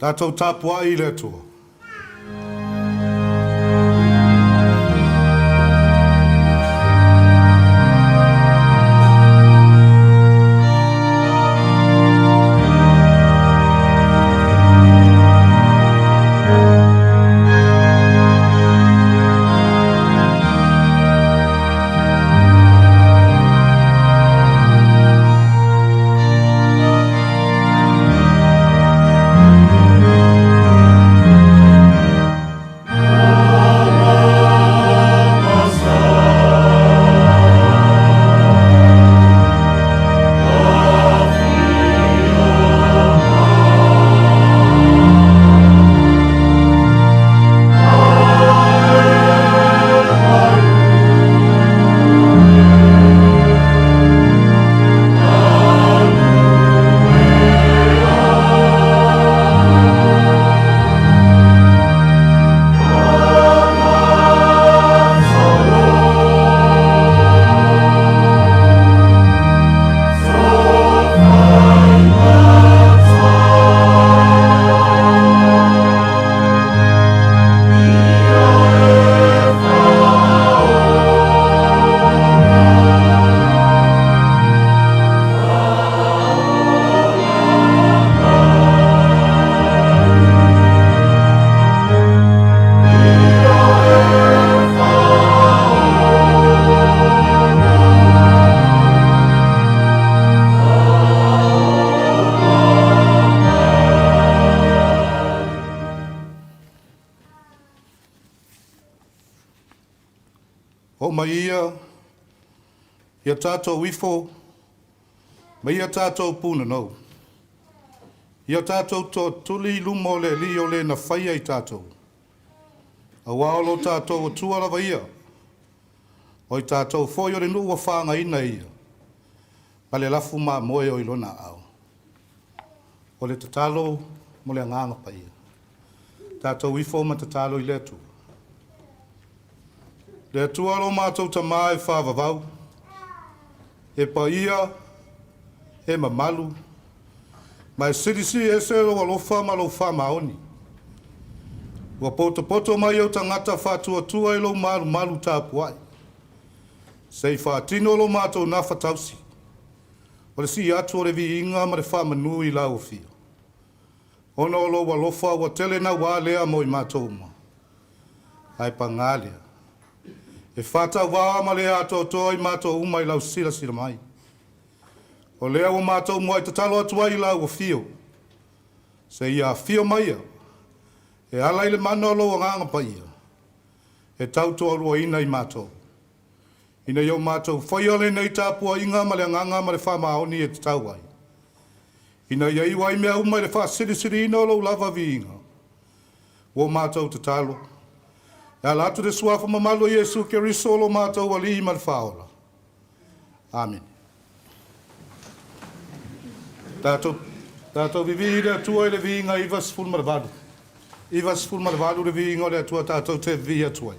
Tatou tapuai i le Atua. Oo mai ia ia tatou ifo ma ia tatou punanou, ia tatou tootuli i luma o le Alii o le na faia i tatou, auā o lo tatou Atua lava ia, o i tatou foi o le nuu ua fagaina e Ia, ma le lafu mamoe o i Lona aao. O le tatalo mo le Agaga Paia. Tatou ifo ma tatalo i le Atua. Le Atua lo matou Tamā e faavavau, e paia, e mamalu, ma e silisili ese lou alofa ma lou faamaoni. Ua potopoto mai ou tagata faatuatua i lou malumalu tapuai, se i faatino lo matou nafa tausi, o le sii atu o le viiga ma le faamanu i lau Afio. Ona o lou alofa ua tele naua lea mo i matou uma, ae pagā lea, e faatauvā ma le atoatoa i matou uma i lau silasila mai. O lea ua matou muai tatalo atu ai i lau Afio, se ia afio maia, e ala i le mana o lou Agaga Paia, e tautoaluaina i matou, ina ia o matou faia lenei tapuaiga ma le agaga ma le faamaoni e tatau ai, ina ia iu ai mea uma i le faasilisiliina o lou lava viiga. Ua matou tatalo, e ala atu i le suafa mamalu o Iesu Keriso lo matou Alii ma le Faaola. Amene. Tatou, tatou vivii i le Atua i le viiga 98. 98 le viiga o le Atua tatou te vivii atu ai.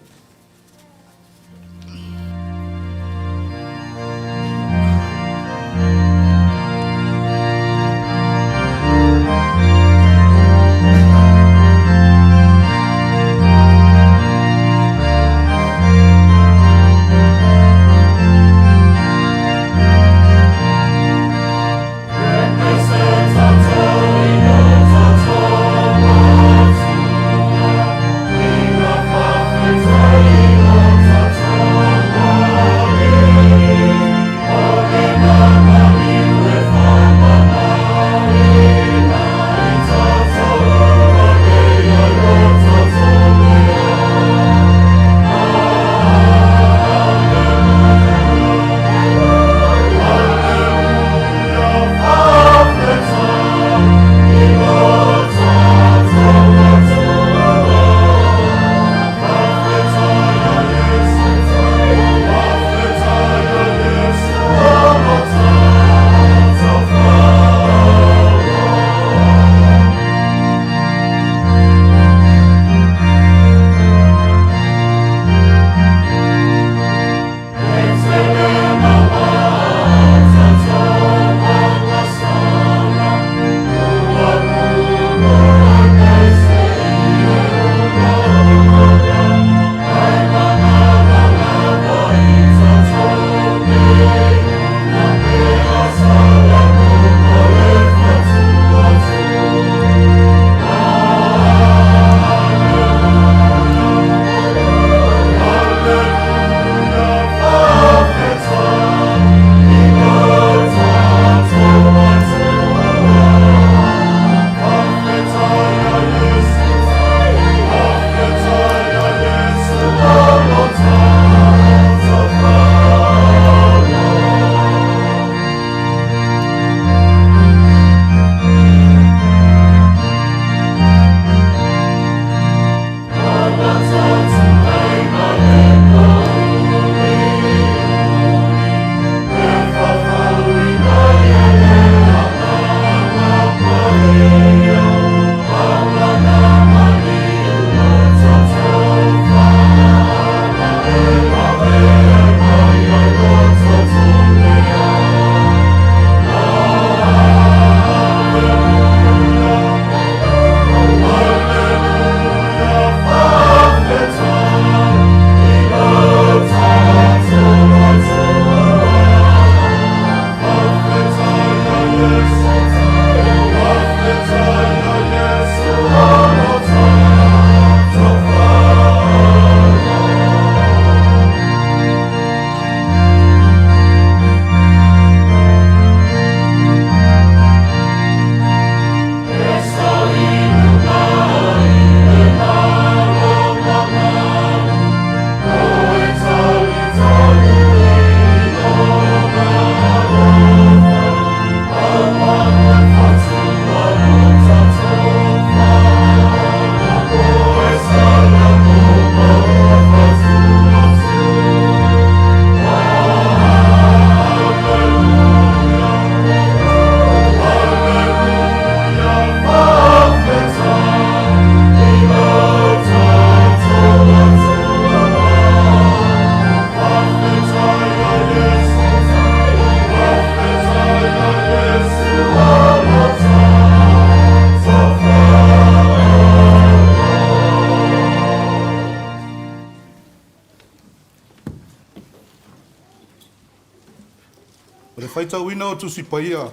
Faitauina o Tusi Paia,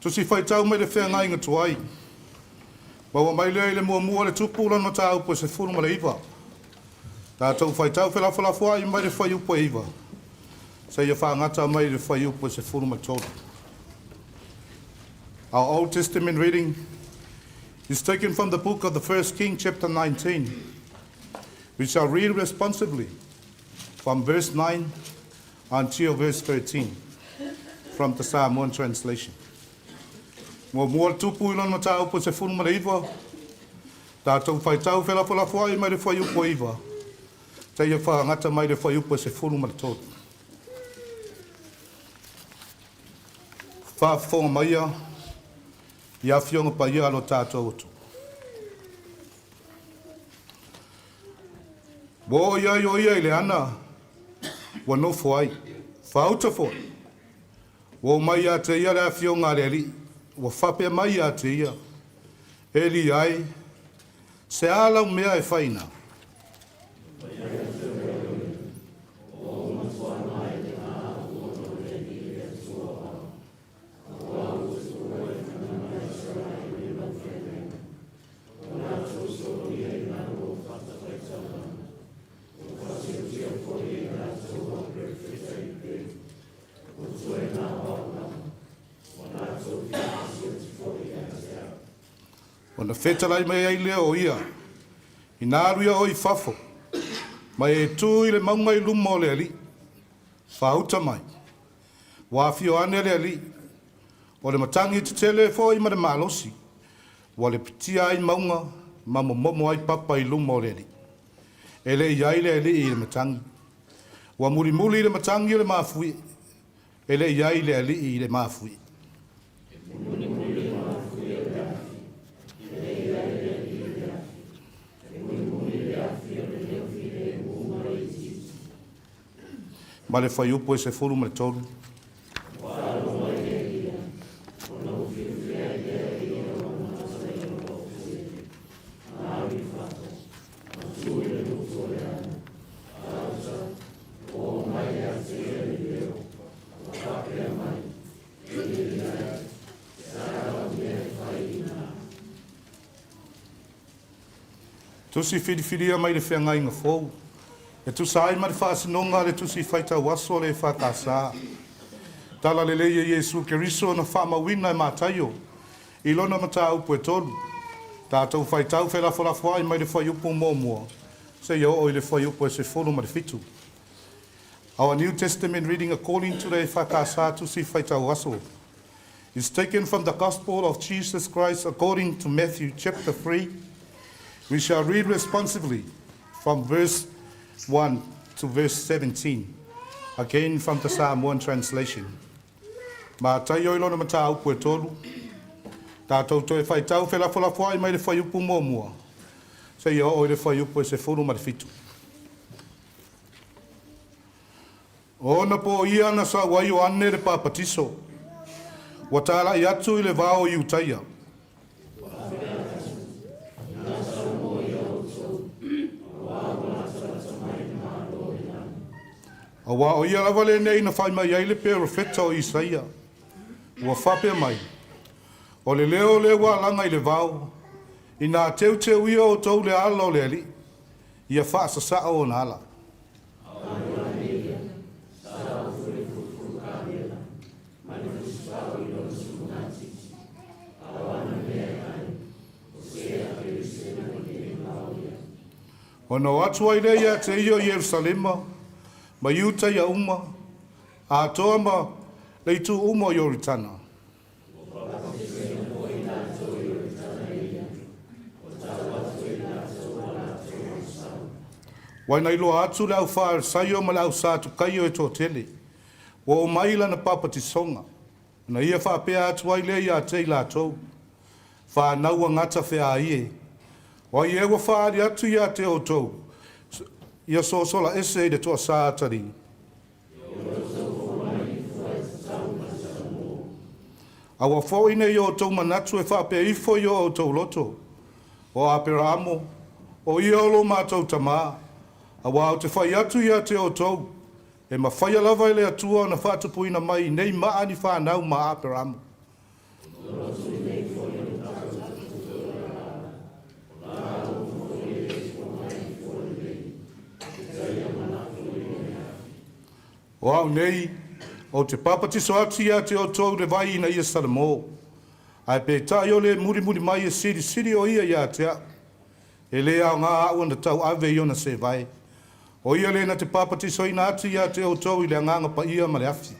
Tusi Faitau mai le Feagaiga Tuai, maua mai lea i le muamua le Tupu lona mataupu e 19. Tatou faitau felafolafoai mai le fuaiupu e 9 seia faagata mai le fuaiupu e 13. Our Old Testament reading is taken from the book of the First King, chapter 19. We shall read responsively from verse 9 until verse 13 from the Samoan translation. Muamua le Tupu i lona mataupu e 19, tatou faitau felafolafoai mai le fuaiupu e 9, seia faagata mai le fuaiupu e 13. Faafofoga maia i afioga paia a lo tatou atunuu. Ua oo i ai o ia i le ana ua nofo ai, faauta foi. Ua omai ia te ia le afioga a le Alii, ua faapea mai ia te ia, Eli ai, se a lau mea e faina? Ona fetalai mai ai lea o ia, Ina alu ia oe i fafo, ma e tu i le mauga i luma o le Alii, faauta mai, Ua afio ane le Alii, o le matagi tetele foi ma le malosi, ua lepetia ai mauga ma momomo ai papa i luma o le Alii. E le i ai le Alii i le matagi. Ua mulimuli le matagi o le mafuie, e le i ai le Alii i le mafuie. Ma le fuaiupu e 13. Tusi filifilia mai le Feagaiga Fou, e tusa ai ma le faasinoga a le Tusi Faitau Aso a le EFKS. Tala Lelei e Iesu Keriso na faamauina e Mataio i lona mataupu e tolu. Tatou faitau felafolafoai mai le fuaiupu muamua seia oo i le fuaiupu e 17. Our New Testament reading according to the EFKS Tusi Faitau Aso is taken from the Gospel of Jesus Christ according to Matthew chapter 3. We shall read responsively from verse 1 to verse 17, again from the Samoan translation. Mataio i lona mataupu e tolu, tatou toe faitau felafolafoai mai le fuaiupu muamua seia oo i le fuaiupu e 17. O ona po ia na sau ai Ioane le Papatiso, ua talai atu i le vao i Iutaia. Auā o ia lava lenei na fai mai ai le perofeta o Isaia, ua faapea mai, O le leo lea ua alaga i le vao, inā teuteu ia outou le ala o le Alii, ia faasasao ona ala. Ona o atu ai lea ia te ia o Ierusalema, ma Iutaia uma, atoa ma le itu uma o Ioritana. Ua na iloa atu le au Faarisaio ma le au Satukaio e toatele, ua omai i lana papatisoga, ona ia faapea atu ai lea ia te i latou, Fanau a gata feaai e, o ai ea ua faaali atu ia te outou, ia sosola ese i le toasā atalii? Aua foi ne i outou manatu e faapea ifo i o outou loto, O Aperaamo, o ia o lo matou tamā, auā ou te fai atu ia te outou, E mafaia lava e le Atua ona faatupuina mai i nei maa ni fanau ma Aperamo. O au nei, ou te papatiso atu ia te outou i le vai ina ia salamo, ae peitai o le mulimuli mai e silisili o ia ia te au. E lē aoga a'u ona tauave i ona sevae. O ia lē na te papatisoina atu ia te outou i le Agaga Paia ma le afi.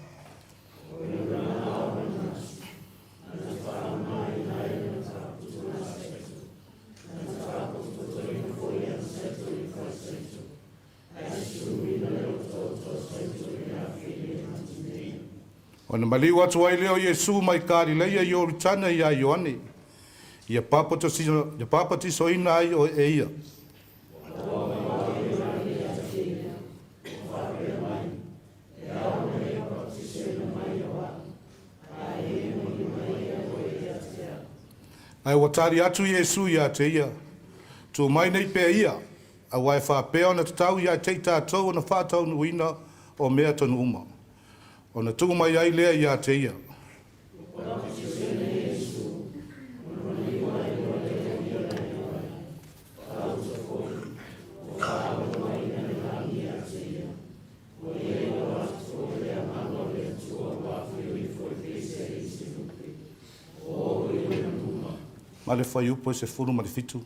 Ona maliu atu ai lea o Iesu mai Kalileia i Ioritana iā Ioane, ia papatisoina ai o e ia. Ae ua tali atu Iesu ia te ia, Tū mai nei pea ia, aua e faapea ona tatau ia te i tatou ona faataunuuina o mea tonu uma. Ona tuu mai ai lea ia te ia. Ma le fuaiupu e 17.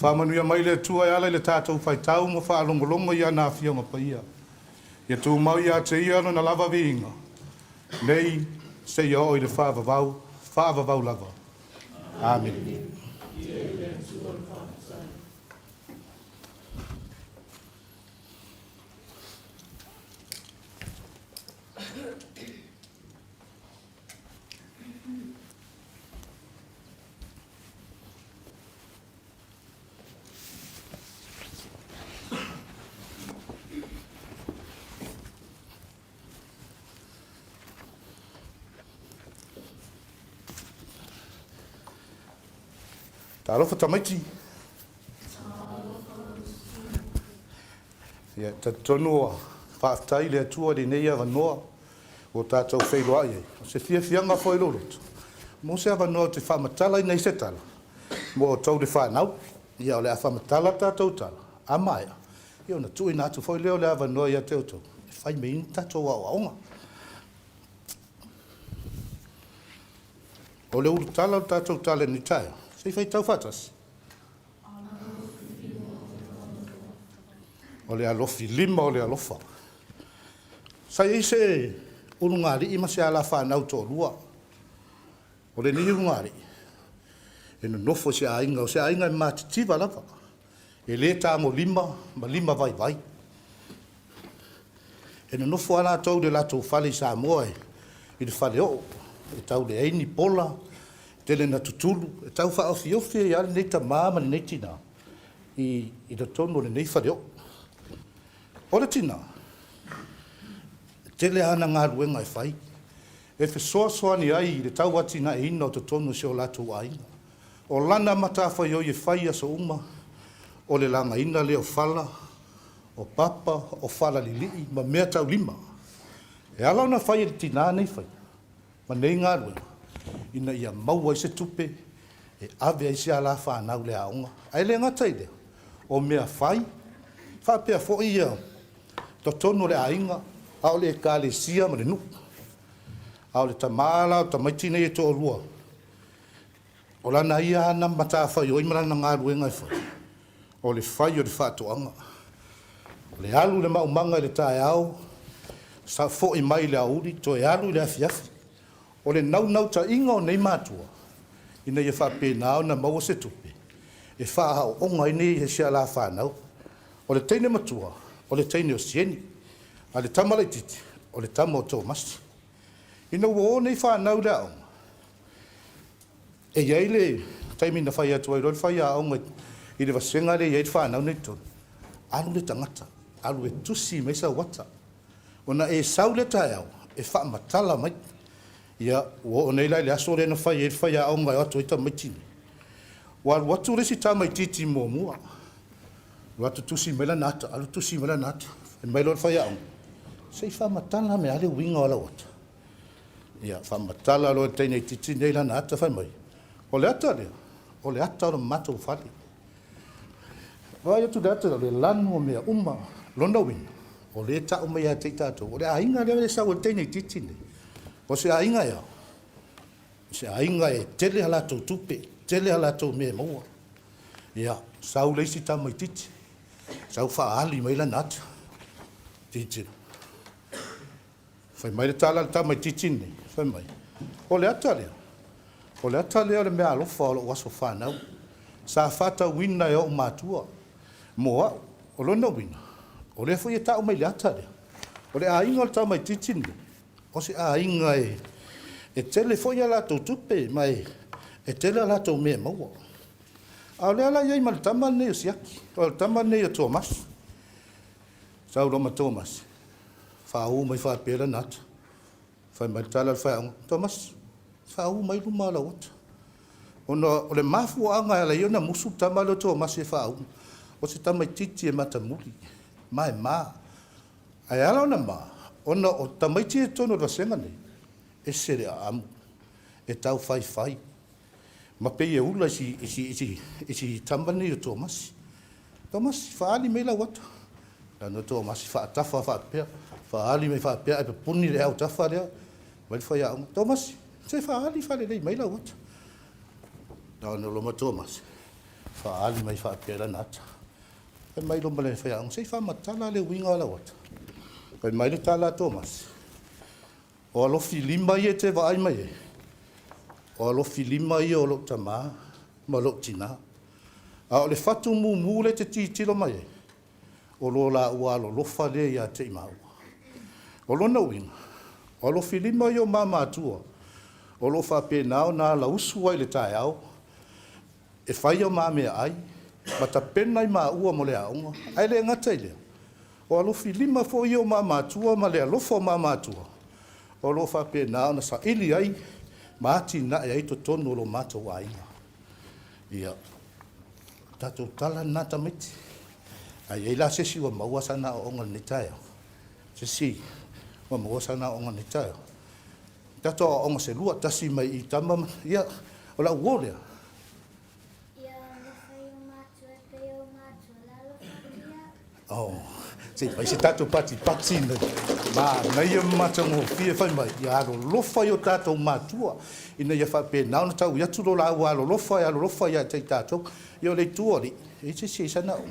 Faamanuia mai le Atua e ala i le tatou faitau ma faalogologo i ana Afioga Paia. Ia tumau ia te Ia Lona lava viiga, nei seia oo i le faavavau, faavavau lava. Amene. Talofa tamaiti. Ia, talitonu ua faafetai i le Atua i lenei avanoa ua tatou feiloai ai. O se fiafiaga foi i lou loto, mo se avanoa ou te faamatalaina ai se tala mo outou le fanau. Ia, o le a faamatala le tatou tala, a maea, ia ona tuuina atu foi lea o le avanoa ia te outou e fai mai ai ni tatou aoaoga. O le ulutala o le tatou tala i lenei taeao, se i faitau faatasi. O le alofi lima o le alofa. Sa i ai se ulugalii ma se alafanau toalua. O lenei ulugalii, e nonofo i se aiga, o se aiga e matitiva lava, e le tagolima ma lima vaivai. E nonofo lava latou i le latou fale i Samoa i le faleoo, e tau leai ni pola, e tele ina tutulu, e tau faaofiofi ai lava lenei tama ma lenei tina i totonu o lenei faleoo. O le tina, e tele ana galuega e fai, e fesoasoani ai i le tauatinaeina o totonu o si o latou aiga. O lana matafaioi e fai i aso uma, o le lagaina lea o fala, o papa, o fala lilii ma mea taulima. E ala ona fai e le tinā nei faiva ma nei galuega ina ia maua ai se tupe e ave ai se ala fanau i le aoga. Ae le gata i lea, o mea fai faapea foi ia totonu o le aiga a o le Ekalesia ma le nuu. A o le tama la o tamaiti nei e toalua, O lana ia ana matafaioi ma lana galuega e fai, o le fai o le faatoaga. O le alu i le maumaga i le taeao, sa foi mai i le aoauli, toe alu i le afiafi. O le naunautaiga o nei matua, ina ia faapena ona maua se tupe e faaaooga ai nei si a la fanau. O le teine matua, o le teine o Sieni, a le tama laitiiti, o le tama o Tomasi. Ina ua o nei fanau i le aoga, E i ai le taimi na fai atu ai loa le faiaoga i le vasega lea e i ai le fanau nei i totonu, alu le tagata, alu e tusi mai sau ata. Ona e sau le taeao, e faamatala mai. Ia, ua oo nei la i le aso lea na fai ai le faiaoga e o atu ai tamaiti nei. Ua alu atu le isi tamaitiiti muamua, alu atu tusi mai lana ata, alu tusi mai lana ata. Fai mai loa le faiaoga, se i faamatala mai lava le uiga o lau ata. Ia, faamatala loa e le teine itiiti lenei lana ata fai mai, o le ata lea, o le ata o le matou fale. Vaai atu i le ata lea, o le lanu o mea uma. Lona uiga, o lea e tau mai ia te i tatou, o le aiga lea e sau ai le teine itiiti lenei, o se aiga e a? O se aiga e tele a latou tupe, tele a latou mea e maua. Ia, sau le isi tamaitiiti, sau faaali mai lana ata. Tilotilo. Fai mai le tala a le tamaitiiti lenei, fai mai, o le ata lea, o le ata lea o le meaalofa o lou aso fanau, sa faatauina e ou matua mo au. O lona uiga, o lea foi e tau mai i le ata lea, o le aiga o le tamaitiiti lenei, o se aiga e tele foi a latou tupe ma e tele a latou mea e maua. A o lea la e i ai ma le tama lenei o Siaki, o le tama lenei o Tomasi. Sau loa ma Tomasi, faaū mai faapea lana ata. Fai mai le tala a le faiaoga, Tomasi, faaū mai luma o lau ata. Ona o le mafuaaga e ala ai ona musu le tama lea o Tomasi e faaū, o se tamaitiiti e matamuli, ma e ma. Ae ala ona ma, ona o tamaiti ia i totonu o le vasega nei, ese le aamu, e taufaifai, ma pei e ula i si tama lenei o Tomasi. Tomasi, faaali mai lau ata. Lana Tomasi faatafa faapea, faaali mai faapea ae pupuni le autafa lea, mai le faiaoga, Tomasi, se faaali faalelei mai lau ata. Lana loma Tomasi, faaali mai faapea lana ata. Fai mai loma le faiaoga, se i faamatala le uiga o lau ata. Fai mai le tala a Tomasi, o alofi lima ia e te vaai mai ai, o alofi lima ia o lou tamā ma lou tinā. A o le fatu mumu lea e te tilotilo mai ai, o lo laua alolofa lea ia te i maua. O lona uiga, o alofi lima ia o ma matua, o lo o faapena ona alausu ai i le taeao, e fai o ma meaai, ma tapena i maua mo le aoga, ae le gata i lea, o alofi lima foi ia o ma matua ma le alofa o ma matua, o lo o faapena ona saili ai ma atinae ai totonu o lo matou aiga. Ia, tatou tala lena tamaiti. A i ai la se isi ua maua sana aoaoga i lenei taeao, se isi ua maua sana aoaoga i lenei taeao, tatou aoaoga se lua, tasi mai i tama, ia, o lau uo lea. Ia alofa i ou matua e pei o matua le alofa atu ia. Oh, se i fai se tatou patipati nei. Manaia ma matagofie fai mai, ia alolofa i o tatou matua, ina ia faapena ona taui atu lo laua alolofa e alolofa ia te i tatou. Ia o le itu o alii, e i se isi e sana o.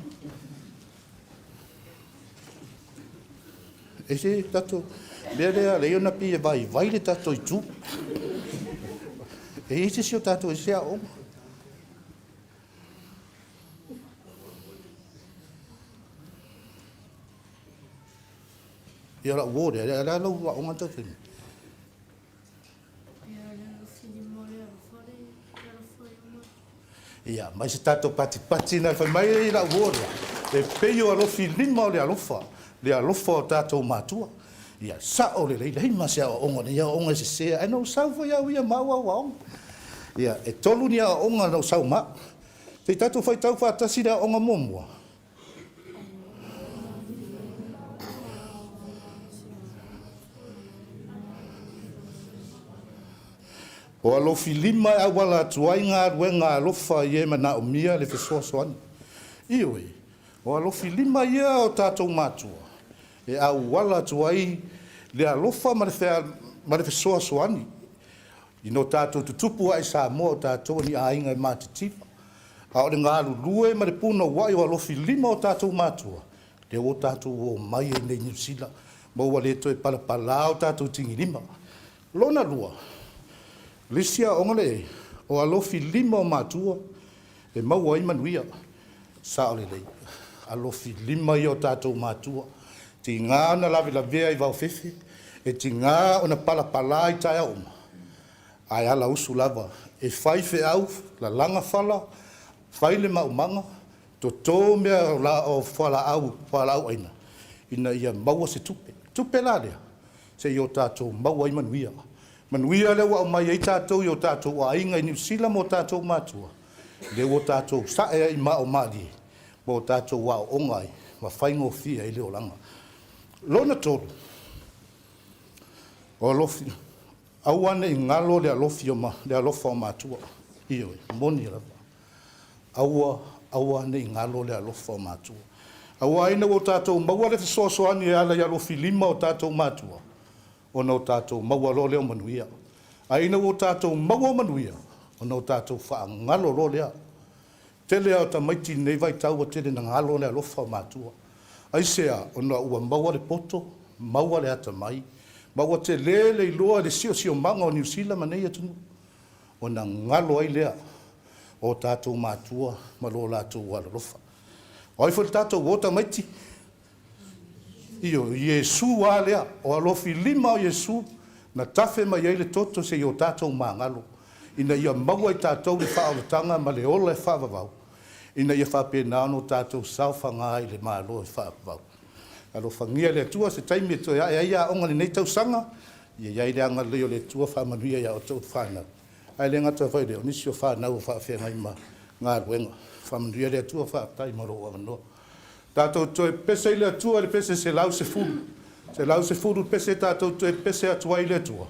E se tatou mea lea lea ona pei e vaivai le tatou itu. E i se isi o tatou e se aoga. Ia lau uo lea, lea lau aoga tau fai mai. Ia, mai se tatou patipati na fai mai lau uo lea, e pei o alofi lima o le alofa, le alofa o tatou matua. Ia, sa'o lelei, leai ma se aoaoga, nei aoaoga e sese, ae na ou sau foi au ia ma au aoaoga. Ia, e tolu ni aoaoga na ou sau ma au. Se i tatou faitau faatasi le aoaoga muamua. O alofi lima e auala atu ai galuega alofa i e manaomia le fesoasoani. Ioe, o alofi lima ia o tatou matua e auala atu ai le alofa ma le fesoasoani ina o tatou tutupu ae i Samoa o tatou o ni aiga e matitiva. A o le galulue ma le punouai o alofi lima o tatou matua, lea ua tatou omai ai nei i Niu Sila, ma ua le toe palapala o tatou tigilima. Lona lua, le isi aoga le o alofi lima o matua e maua ai manuia. Sao lelei, alofi lima ia o tatou matua, tiga ona lavelavea i vaofefe, e tiga ona palapala i taeao uma, ae alausu lava e fai feau, lalaga fala, fai le maumaga, toto mea o fualaau, fualaau aina, ina ia maua se tupe. Tupe la lea, seia o tatou maua ai manuia. Manuia lea ua aumai ai tatou i o tatou aiga i Niu Sila ma o tatou matua, lea ua tatou sae ai i maa o malie, ma o tatou aooga ai, ma faigofie ai le olaga. Lona tolu, o alofi, aua ne i galo le alofi o ma, le alofa o matua. Ioe, moni lava. Aua, aua ne i galo le alofa o matua. Aua ina ua tatou maua le fesoasoani e ala i alofilima o tatou matua, ona o tatou maua loa lea o manuia. Ae ina ua tatou maua o manuia, ona o tatou faagalo loa lea. Tele lava o tamaiti i lenei vaitau ua tele ina galo le alofa o matua. Aisea? Ona ua maua le poto, maua le atamai, ma ua tele le iloa i le siosiomaga o Niu Sila ma nei atunuu, ona galo ai lea o tatou matua ma lo latou alolofa. O ai foi le tatou o tamaiti? Ioe, o Iesu lava lea, o alofilima o Iesu na tafe mai ai le toto seia o tatou magalo, ina ia maua e tatou le faaolataga ma le ola e faavavau, ina ia faapena ona o tatou saofaga i le Malo e faavavau. Alofagia e le Atua se taimi e toe ae ai aoga i lenei tausaga, ia i ai le agalelei o le Atua faamanuia ia outou fanau. Ae le gata foi i lea, o nisi o fanau o faafeagai ma galuega. Faamanuia le Atua, faafetai mo lou avanoa. Tatou toe pese i le Atua i le pese 110. 110 pese tatou toe pese atu ai i le Atua.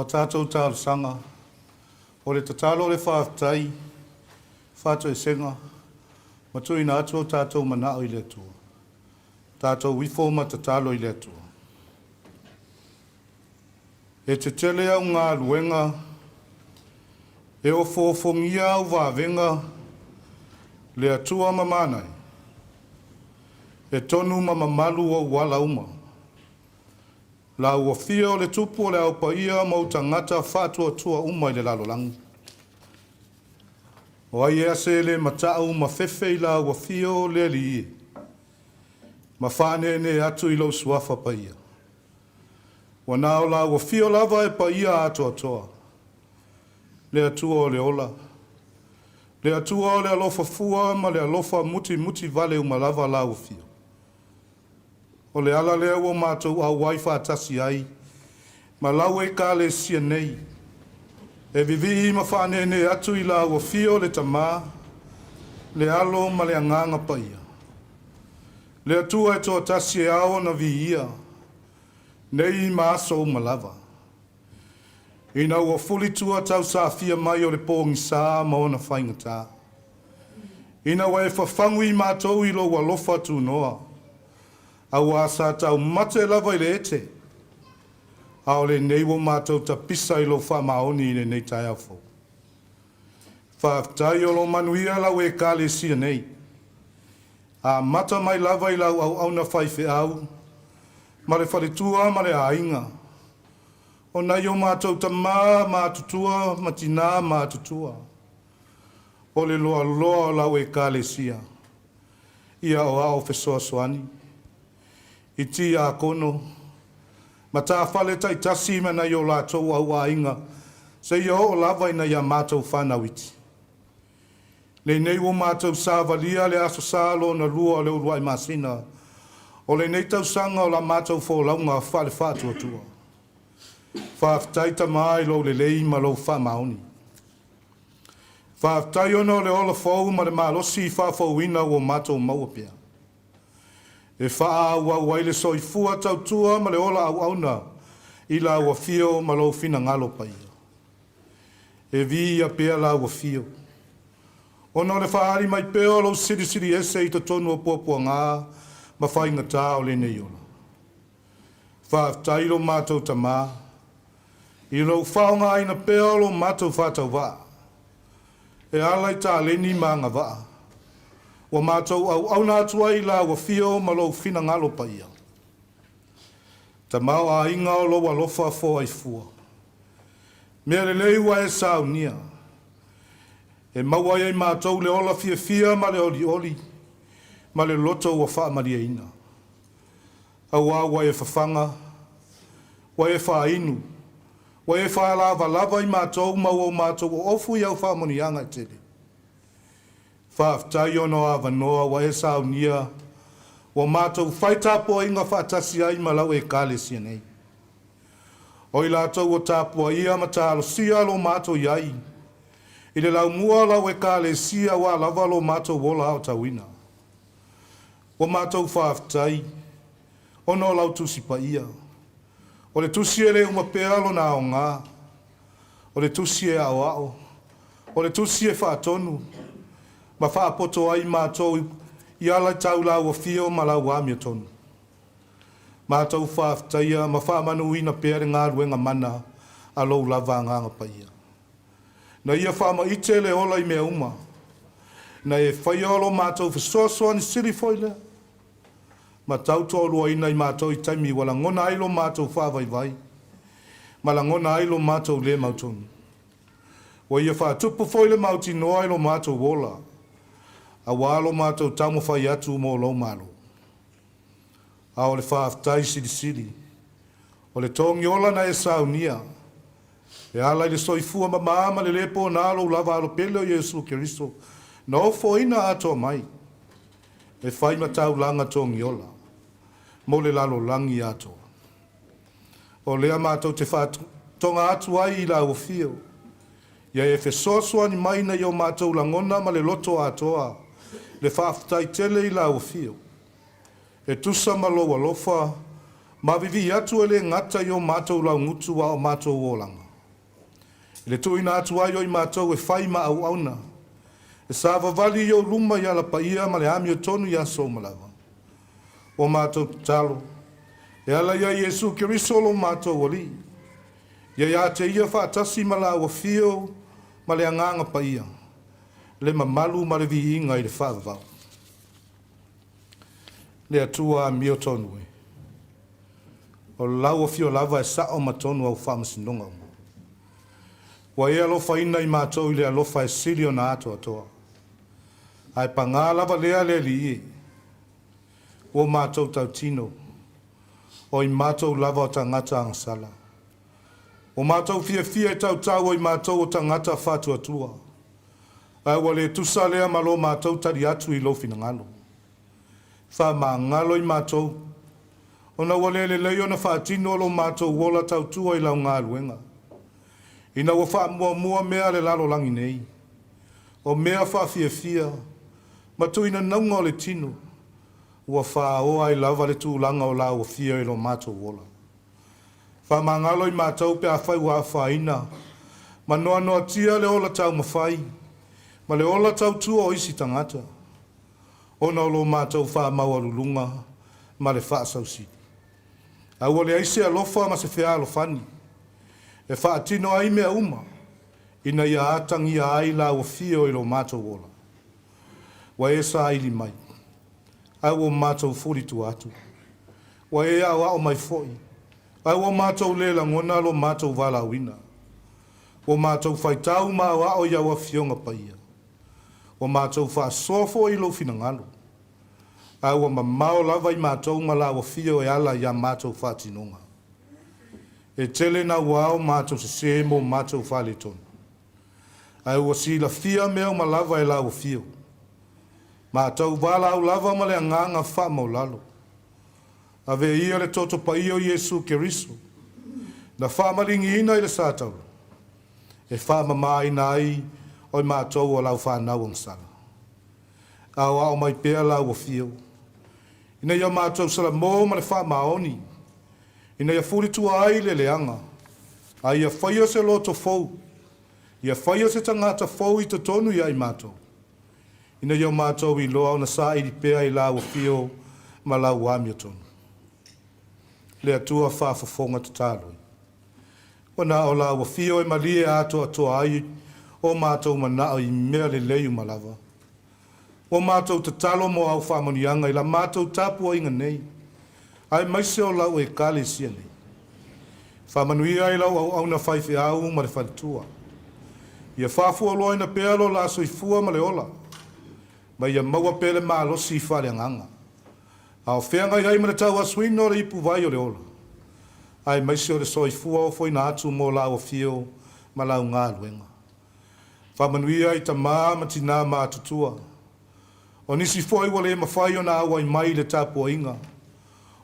tatou talosaga, o le tatalo o le faafetai, faatoesega, ma tuuina atu o tatou manao i le Atua. Tatou ifo ma tatalo i le Atua. E tetele au galuega, e ofoofogia au vavega, le Atua mamana e, e tonu ma mamalu ou ala uma. Lau afio o le tupu o le au paia ma ou tagata faatuatua uma i le lalolagi. O ai ea se le mata'u ma fefe i lau afio le Alii e, ma faaneenee atu i lou suafa paia. Ua na o lau afio lava e paia atoatoa, le Atua o le ola, le Atua o le alofa fua ma le alofa mutimuti vale uma lava lau afio. O le ala lea ua matou auai faatasi ai, ma lau Ekalesia nei, e vivii ma faaneenee atu i lau afio le Tamā, le Alo ma le Agaga Paia. Le Atua e toatasi e ao ona viia, nei ma aso uma lava. Ina ua fulitua tausafia mai o le pogisā ma ona faigata. Ina ua e fafagu i matou i lou alofa tunoa, auā sa taumate lava i le ete, a o lenei ua matou tapisa i lou faamaoni i lenei taeao fou. Faafetai o lo o manuia lau Ekalesia nei. Amata mai lava i lau auauna faifeau, ma le faletua ma le aiga, o nai o matou tamā matutua ma tinā matutua, o le loaloa o lau Ekalesia, ia aoao fesoasoani, i tiakono, ma tāfale taitasi ma nai o latou auaiga, seia oo lava ina ia matou fanau iti. Lenei ua matou savalia le aso Sa lona lua o le uluai masina, o lenei tausaga o la matou folauga faale-faatuatua. Faafetai Tamā i lou lelei ma lou faamaoni. Faafetai ona o le ola fou ma le malosi faafouina ua matou maua pea. E faaauau ai le soifua tautua ma le ola auauna i lau afio ma lou finagalo paia. E viia pea lau afio. Ona o le faaali mai pea o lou silisili ese i totonu o puapuaga ma faigata o lenei ola. Faafetai lo matou Tamā, i lou faaaogaina pea o lo matou faatauvaa, e ala i taleni ma agavaa, ua matou auauna atu ai i lau afio ma lou finagalo paia. Tamaoaiga o lou alofa foaifua. Mea lelei ua e saunia, e maua ai e matou le ola fiafia ma le olioli, ma le loto ua faamalieina. Auā ua e fafaga, ua e faainu, ua e faalavalava i matou ma ua o matou oofu i au faamanuiaga e tele. Faafetai ona o avanoa ua e saunia, ua matou fai tapuaiga faatasi ai ma lau Ekalesia nei. O i latou ua tapuaia ma talosia lo matou i ai, i le laumua o lau Ekalesia auā lava lo matou ola aotauina. Ua matou faafetai, ona o lau Tusi Paia. O le tusi e le uma pea lona aoga, o le tusi e aoao, o le tusi e faatonu, ma faapoto ai matou i ala tau lau afio ma lau amiotonu. Matou faafetaia ma faamanuina pea le galuega mana a lou lava Agaga Paia. Na ia faamaite le ola i mea uma, na e faia o lo matou fesoasoani sili foi lea, ma tautoaluaina i matou i taimi ua lagona ai lo matou faavaivai, ma lagona ai lo matou le mautonu. Ua ia faatupu foi le mautinoa i lo matou ola, auā lo matou taumafai atu mo lou Malo. A o le faafetai silisili, o le togiola na e saunia, e ala i le soifua mamā ma le lē pona lou lava Alo pele o Iesu Keriso, na ofoina atoa mai, e fai ma taulaga togiola, mo le lalolagi atoa. O lea matou te faatoga atu ai i lau afio, ia e fesoasoani mai ina ia o matou lagona ma le loto atoa, le faafetai tele i lau afio. E tusa ma lou alofa, ma vivii atu e le gata i o matou laugutu a o matou olaga. I le tuuina atu ai o i matou e fai ma auauna, e savavali i ou luma i ala paia ma le amiotonu i aso uma lava. Ua matou tatalo, e ala ia Iesu Keriso lo matou Alii, ia ia te Ia faatasi ma Lau Afio ma le Agaga Paia, le mamalu ma le viiga i le faavavau. Le Atua amiotonu e, o lau afio lava e sa'o ma tonu au faamasinoga uma. Ua e alofaina i matou i le alofa e sili ona atoatoa. Ae pagā lava lea le Alii e, ua matou tautino, o i matou lava o tagata agasala. Ua matou fiafia e tautau o i matou o tagata faatuatua, ae ua le tusa lea ma lo matou tali atu i lou finagalo. Faamagalo i matou, ona ua le lelei ona faatino lo matou ola tautua i lau galuega, ina ua faamuamua mea a le lalolagi nei, o mea faafiafia ma tuinanauga o le tino, ua faaoa ai lava le tulaga o lau afio i lo matou ola. Faamagalo i matou pe afai ua afaina ma noanoatia le ola taumafai ma le ola tautua o isi tagata, ona o lo matou faamaualuluga ma le faasausili. A ua leai se alofa ma se fealofani e faatino ai mea uma, ina ia atagia ai lau afio i lo matou ola. Ua e saili mai, ae ua matou fulitua atu. Ua e aoao mai foi, ae ua matou le lagona lo matou valaauina. Ua matou faitau ma aoao i au afioga paia. Ua matou faasoa foi i lou finagalo, ae ua mamao lava i matou ma lau afio e ala i a matou faatinoga. E tele nauao matou sesē mo matou faaletonu, ae ua silafia mea uma lava e lau afio. Matou valaau lava ma le agaga faamaualalo. Ave ia le toto paia o Iesu Keriso, na faamaligiina i le satauro, e faamamaina ai o i matou o lau fanau agasala. Aoao mai pea lau afio, ina ia matou salamo ma le faamaoni, ina ia fulitua ai le leaga, a ia faia se loto fou, ia faia se tagata fou i totonu ia i matou, ina ia matou iloa ona saili pea i lau afio ma lau amiotonu. Le Atua faafofoga tatalo, ua na o lau afio e malie atoatoa ai o matou manao i mea lelei uma lava. Ua matou tatalo mo au faamanuiaga i la matou tapuaiga nei, aemaise o lau Ekalesia nei. Faamanuia ai lau auauna faifeau ma le faletua. Ia faafualoaina pea lo la soifua ma le ola, ma ia maua pea le malosi faaleagaga. A o feagai ai ma le tauasuina o le ipuvai o le ola, aemaise o le soifua ofoina atu mo lau afio ma lau galuega. Faamanuia i tamā ma tinā matutua. O nisi foi ua le mafai ona auai mai i le tapuaiga,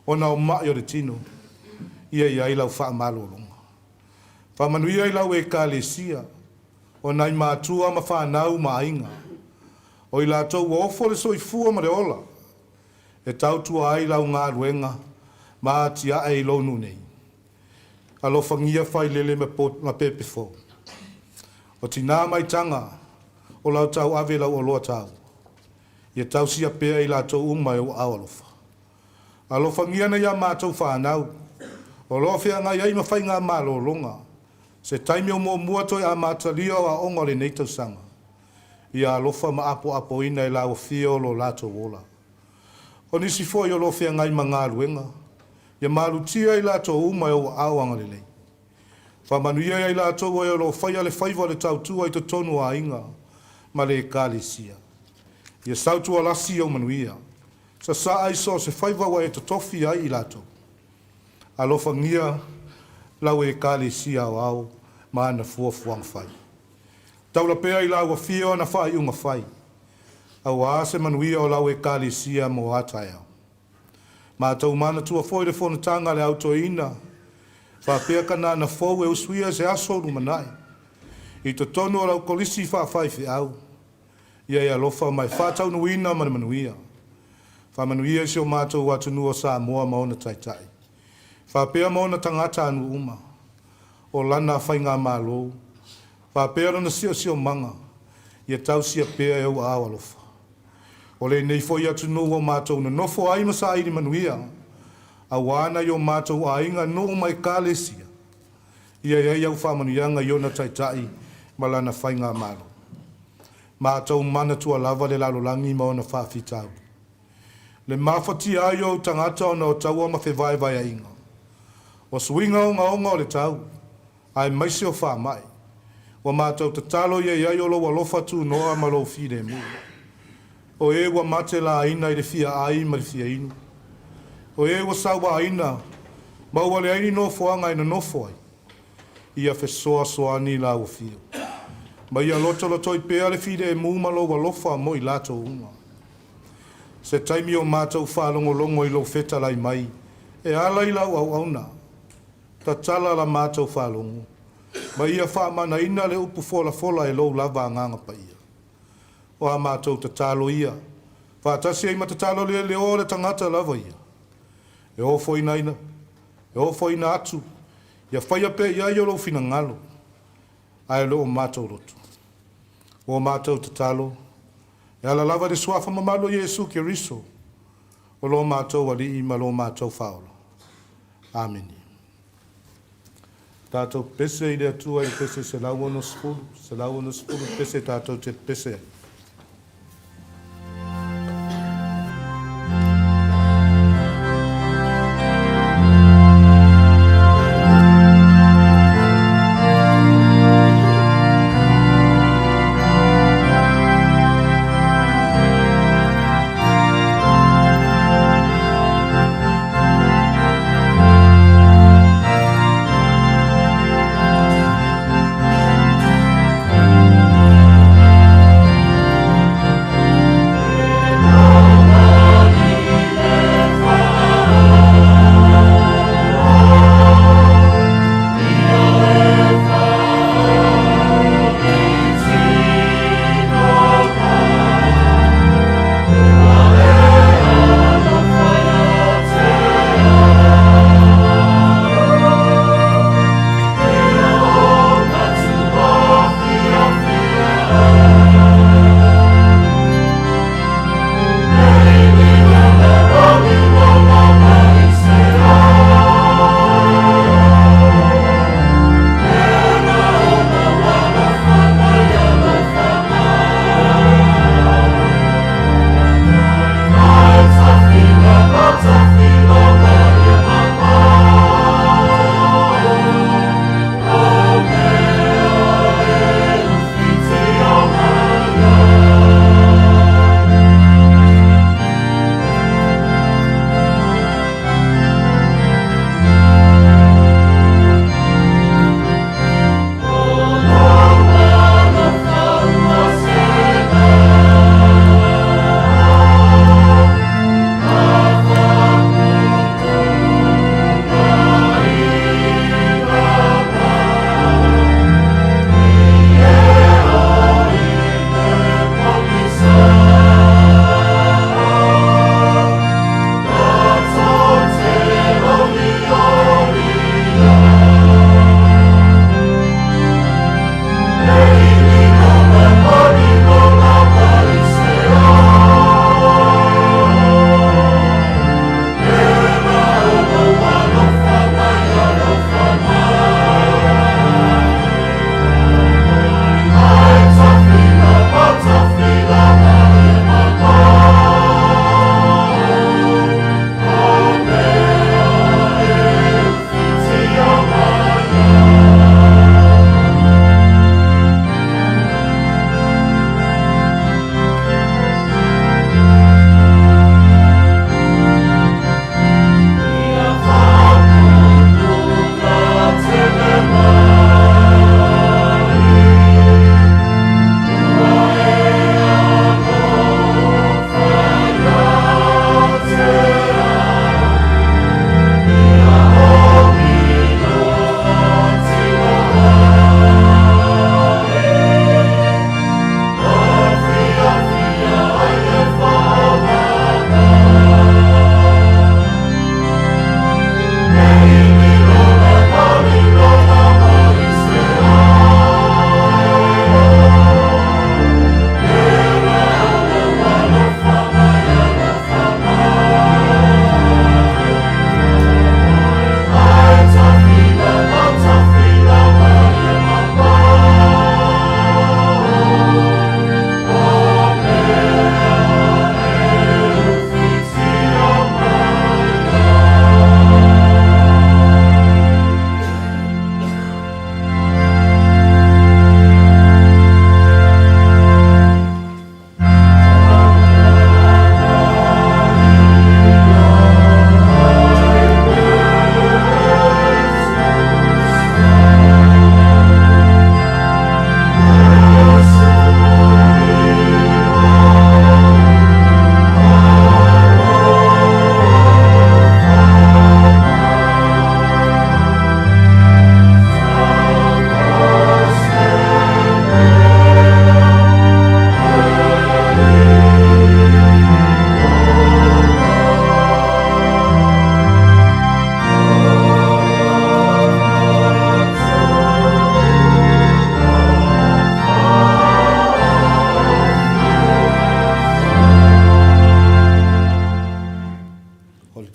ona o ma'i o le tino, ia i ai lau faamalologa. Faamanuia i lau Ekalesia, o nai matua ma fanau ma aiga, o i latou ua ofo le soifua ma le ola, e tautua ai lau galuega ma atiae i lou nuu nei. Alofagia failele ma pepe fou. O tinā ma itaga o lau tauave lau oloa taua. Ia tausia pea i latou uma e ou aao alofa. Alofagia nai a matou fanau, o lo o feagai ai ma faiga malologa, se taimi o muamua toe amatalia o aoga o lenei tausaga. Ia alofa ma apoapoina e lau afio lo latou ola. O nisi foi o lo o feagai ma galuega, ia malutia i latou uma e ou aao agalelei. Faamanuia ia i latou o e o lo o faia le faiva o le tautua i totonu o aiga ma le Ekalesia. Ia sautualasi ou manuia, sasaa i so o se faiva ua e totofi ai i latou. Alofagia lau Ekalesia aoao ma ana fuafuaga fai. Taula pea i lau afio ana faaiuga fai, auā se manuia o lau Ekalesia mo a taeao. Matou manatua foi le fonotaga a le Au Toeaina faapea Kanana Fou e usuia i se aso o lumanai i totonu o lau kolisi faafaifeau. Ia e alofa ma e faataunuuina ma le manuia. Faamanuia i si o matou atunuu o Samoa ma ona taitai, faapea ma ona tagatanuu uma, o lana faigamalo. Faapea lona siosiomaga, ia tausia pea e ou aao alofa. O lenei foi atunuu ua matou nonofo ai ma saili manuia, auā nai o matou aiga, nuu ma ekalesia, ia i ai au faamanuiaga i ona taitai ma lana faigamalo. Matou manatua lava le lalolagi ma ona faafitauli, le mafatia ai o ou tagata ona o taua ma fevaevaeaiga, o suiga ogaoga o le tau, aemaise o faamai. Ua matou tatalo ia i ai o lou alofa tunoa ma lou filemu. O e ua matelaina i le fia ai ma le fia inu, o e ua sauaina ma ua leai ni nofoaga e nonofo ai, ia fesoasoani lau afio, ma ia lotolotoi pea le filemu ma lou alofa mo i latou uma. Se taimi o matou faalogologo i lou fetalai mai e ala i lau auauna, tatala la matou faalogo, ma ia faamanaina le upu folafola e lou lava agaga paia. O a matou tatalo ia, faatasi ai ma tatalo le leoa o le tagata lava ia, e ofoina atu, ia faia pea i ai o lou finagalo, ae le o matou loto. Ua matou tatalo, e ala lava i le suafa mamalu o Iesu Keriso, o lo matou Alii ma lo matou Faaola. Amene. Tatou pese i le Atua i le pese 160, 160 pese tatou te pese ai.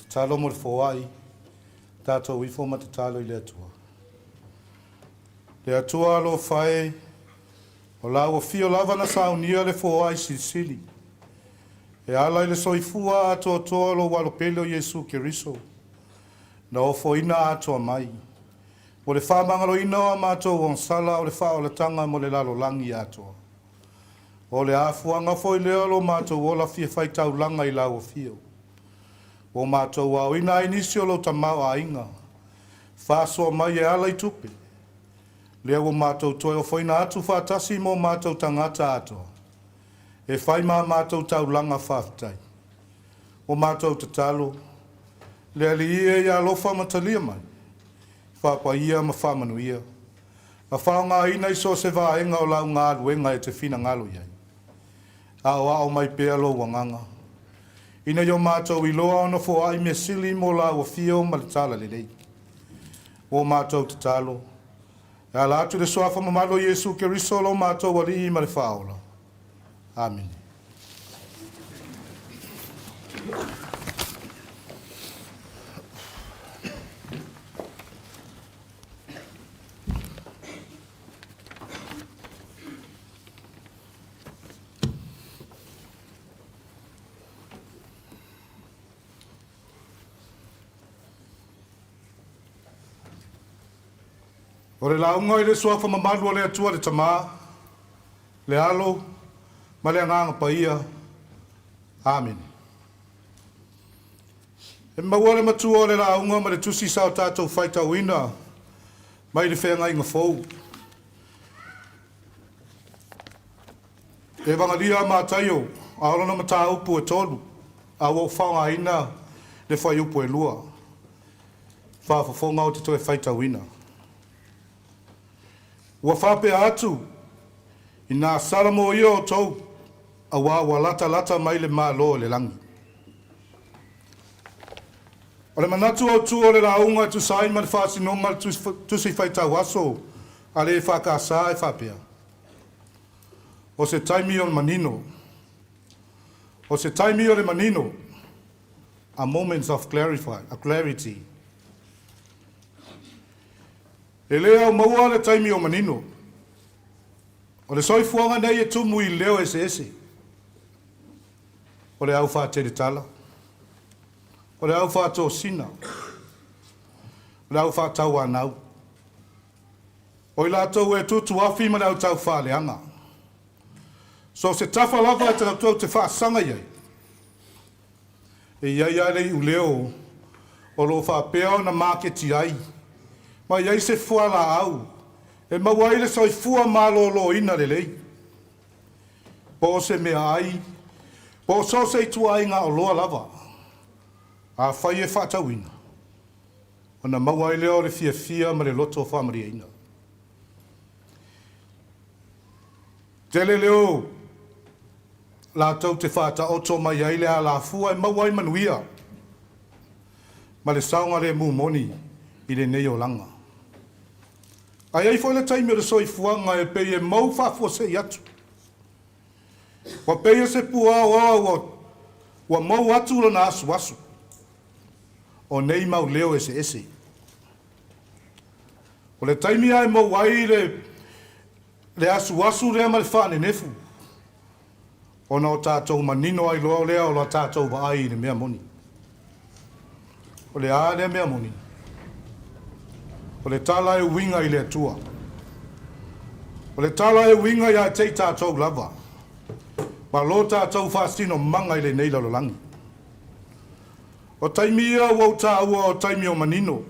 Tatalo mo le foai, tatou ifo ma tatalo i le Atua. Le Atua alofa e, o Lau Afio lava na saunia le foai silisili, e ala i le soifua atoatoa o Lou Alo pele o Iesu Keriso, na ofoina atoa mai, mo le faamagaloina o a matou agasala o le faaolataga mo le lalolagi atoa. O le afuaga foi lea o lo matou ola fia faitaulaga i Lau Afio. Ua matou aoina ai nisi o Lou tamaoaiga, faasoa mai e ala i tupe, lea ua matou toe ofoina atu faatasi mo matou tagata atoa, e fai ma matou taulaga faafetai. Ua matou tatalo, le Alii e ia alofa ma talia mai, faapaia ma faamanuia, ma faaaogaina i so o se vaega o lau galuega e te finagalo i ai. Aoao mai pea lou agaga, ina ia o matou iloa ona foai mea sili mo lau afio ma le talalelei. Ua matou tatalo, e ala atu i le Suafa mamalu o Iesu Keriso lo matou Alii ma le Faaola. Amene. O le lauga i le Suafa mamalu o le Atua le Tama, le Alo ma le Agaga Paia. Amene. E maua le matua o le lauga ma le tusi sa o tatou faitauina mai le Feagaiga Fou. Evagalia a Mataio, a o lona mataupu e tolu, a ua ou faaaogaina le fuaiupu e lua. Faafofoga ou te toe faitauina. Ua faapea atu, Inā sala moia outou, auā ua latalata mai le Malo o le lagi. O le manatu autū o le lauga e tusa ai ma le faasinoga o le Tusi Faitau Aso a le EFKS e faapea, O se taimi o le manino. O se taimi o le manino. A moments of clarify, a clarity. E le au maua le taimi o manino. O le soifuaga nei e tumu i leo eseese. O le au faateletala. O le au faatosina. O le au faatauanau. O i latou e tutuafi ma le au taufaaleaga. So o se tafa lava e tatou te faasaga i ai, e i ai lava le iuleo o lo o faapea ona maketi ai ma i ai se fualaau e maua ai le soifua maloloina lelei, po o se meaai, po o so o se ituaiga oloa lava, afai e faatauina, ona maua ai lea o le fiafia ma le loto faamalieina. Tele leo latou te faataoto mai ai le alafua e maua ai manuia ma le saogalemu moni i lenei olaga. Ae i ai foi le taimi o le soifuaga e pei e mou faafuasei atu. Ua pei o se puaoa ua, ua mou atu lona asuasu. O nei mau leo eseese. O le taimi lava e mou ai le, le asuasu lea ma le faanenefu, ona o tatou manino ai loa lea o la tatou vaai i le mea moni. O le a lea mea moni? O le tala e uiga i le Atua. O le tala e uiga ia te i tatou lava, ma lo tatou faasinomaga i lenei lalolagi. O taimi ia ua ou taua o taimi o manino,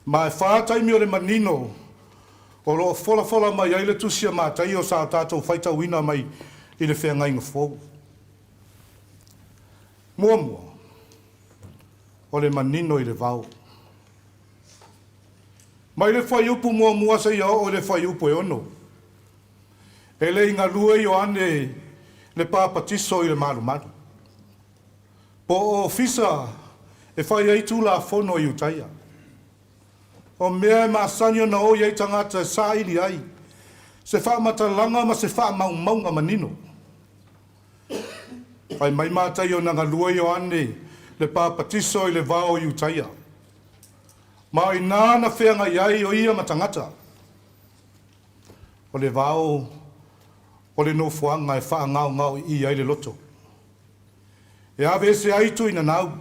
ma e fa taimi o le manino o lo o folafola mai ai le Tusi a Mataio sa tatou faitauina mai i le Feagaiga Fou. Muamua, o le manino i le vao. Mai le fuaiupu muamua seia oo i le fuaiupu e ono, e le i galue Ioane le Papatiso i le malumalu, po o ofisa e fai ai Tulafono i Iutaia. O mea e masani ona o i ai tagata e saili ai se faamatalaga ma se faamaumauga manino. Fai mai Mataio na galue Ioane le papatiso i le vao i Iutaia. Ma o inā na feagai ai o ia ma tagata. O le vao o le nofoaga e faagaogaoiia ai le loto. E aveese ai tuinanau,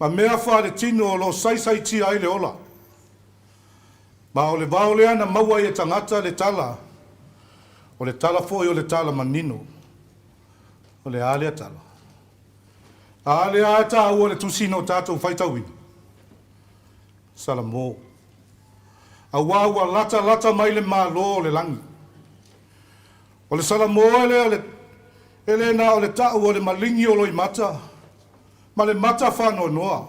ma mea faaletino o lo o saisaitia ai le ola. Ma o le vao lea na maua ai e tagata le tala, o le tala foi o le tala manino. O le a lea tala? A lea e taua le tusi na o tatou faitauina? Salamo. Auā ua latalata mai le Malo o le lagi. O le Salamo e le o le, e le na o le ta'u o le maligi o loimata ma le mata faanoanoa,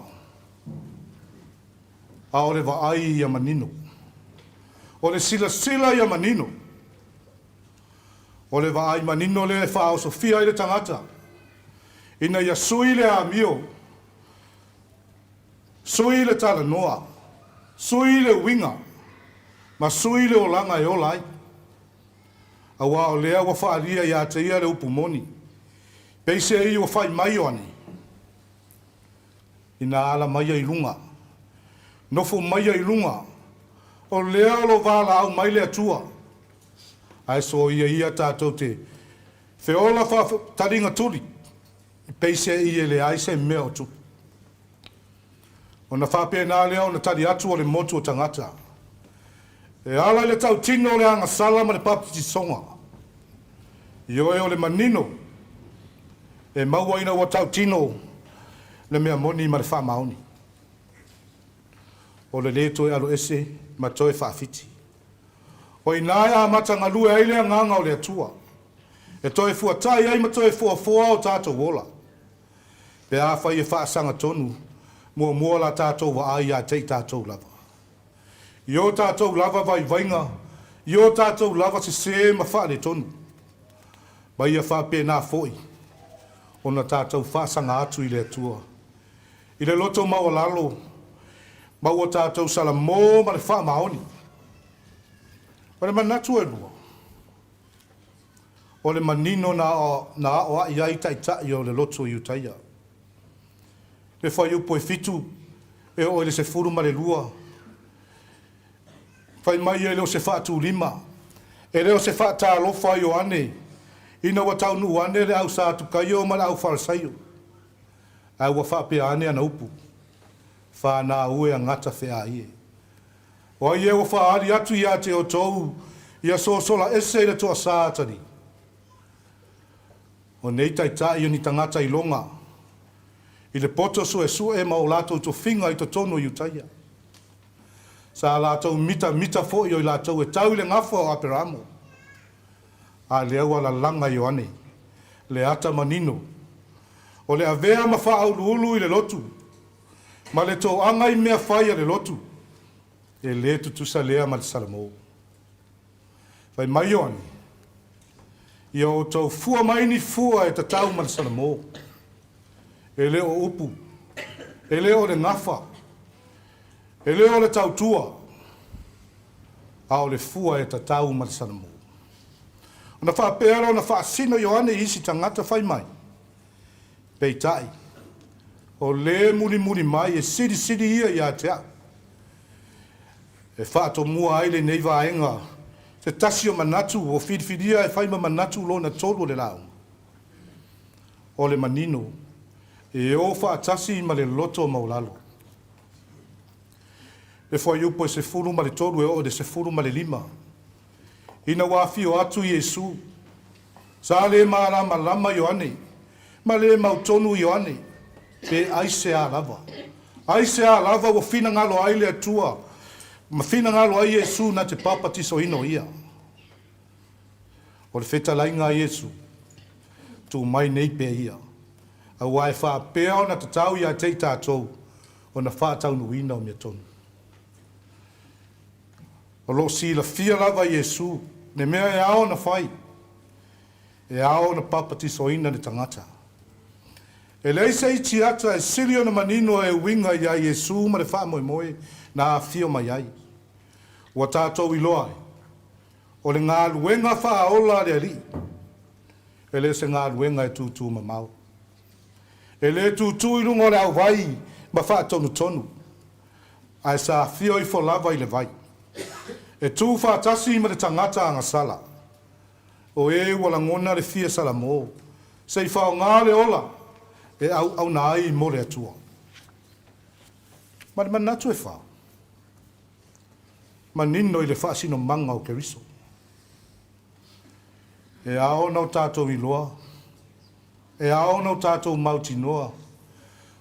a o le vaai ia manino. O le silasila ia manino. O le vaai manino lea e faaosofia ai le tagata ina ia sui le amio, sui le talanoa, sui le uiga, ma sui le olaga e ola ai. Auā o lea ua faaalia iā te ia le upu moni, peiseai ua fai mai Ioane, ina ala mai ia i luga, nofo mai ia i luga, o lea o lo o valaau mai le Atua, ae soia ia tatou te feola faataliga tuli, peiseai e leai se mea o tupu. Ona faapena lea ona tali atu o le motu o tagata. E ala i le tautino o le agasala ma le papatisoga. Ioe o le manino e maua ina ua tautino le mea moni ma le faamaoni. O le lē toe aloese ma toe faafiti. O inā e amata galue ai le agaga o le Atua, e toe fuatai ai ma toe foafoa o tatou ola. Pe afai e faasagatonu, muamua la tatou vaai ia te i tatou lava. I o tatou lava vaivaiga, i o tatou lava sesē ma faaletonu. Ma ia faapena foi ona tatou faasaga atu i le Atua. I le loto maualalo, ma ua tatou salamo ma le faamaoni. O le manatu e lua, o le manino na aoai ai taitai o le lotu i Iutaia. Le fuaiupu e 7 e oo i le 12, fai mai e le o se faatulima, e le o se faatalofa a Ioane ina ua taunuu ane le au Satukaio ma le au Farisaio, ae ua faapea ane ana upu, Fanau e agata feaie. O ai e ua faaali atu iā te outou ia sosola ese i le toasā atalii? O nei taitai o ni tagata iloga i le poto suesue ma o latou tofiga i totonu o Iutaia. Sa latou mitamita foi o i latou e tau i le gafa o Aperamo. A lea ua lalaga Ioane, le ata manino, o le avea ma faauluulu i le lotu, ma le toaga i mea fai a le lotu, e lē tutusa lea ma le Salamo. Fai mai Ioane, Ia outou fua mai ni fua e tatau ma le Salamo. E le o upu, e le o le gafa, e le o le tautua, a o le fua e tatau ma le Salamo. Ona faapea lea ona faasino Ioane i isi tagata fai mai, Peitai, o lē mulimuli mai e silisili ia iā te au. E faatomua ai lenei vaega se tasi o manatu ua filifilia e fai ma manatu lona tolu o le lauga. O le manino, e o faatasi ma le loto maualalo. Le fuaiupu e 13 e oo i le 15, Ina ua afio atu Iesu, sa le malamalama Ioane, ma le mautonu Ioane, pe aisea lava. Aisea lava ua finagalo ai le Atua, ma finagalo ai Iesu na te papatisoina o ia. O le fetalaiga a Iesu, Tu mai nei pea ia, auā e faapea ona tatau ia te i tatou ona faataunuuina o mea tonu. O lo o silafia lava e Iesu le mea e ao ona fai, e ao ona papatisoina le tagata. E leai se iti ata e sili ona manino e uiga iā Iesu ma le faamoemoe na afio mai ai. Ua tatou iloa ai, o le galuega faaola a le Alii, e le o se galuega e tūtū mamao. E le tutū i luga o le auvai ma faatonutonu, ae sa afio ifo lava i le vai. E tu faatasi ma le tagata agasala. O e ua lagona le fia salamo, se i faaaoga le ola e auauna ai mo le Atua. Ma le manatu e fa, manino i le faasinomaga o Keriso. E ao ona o tatou iloa, e ao ona o tatou mautinoa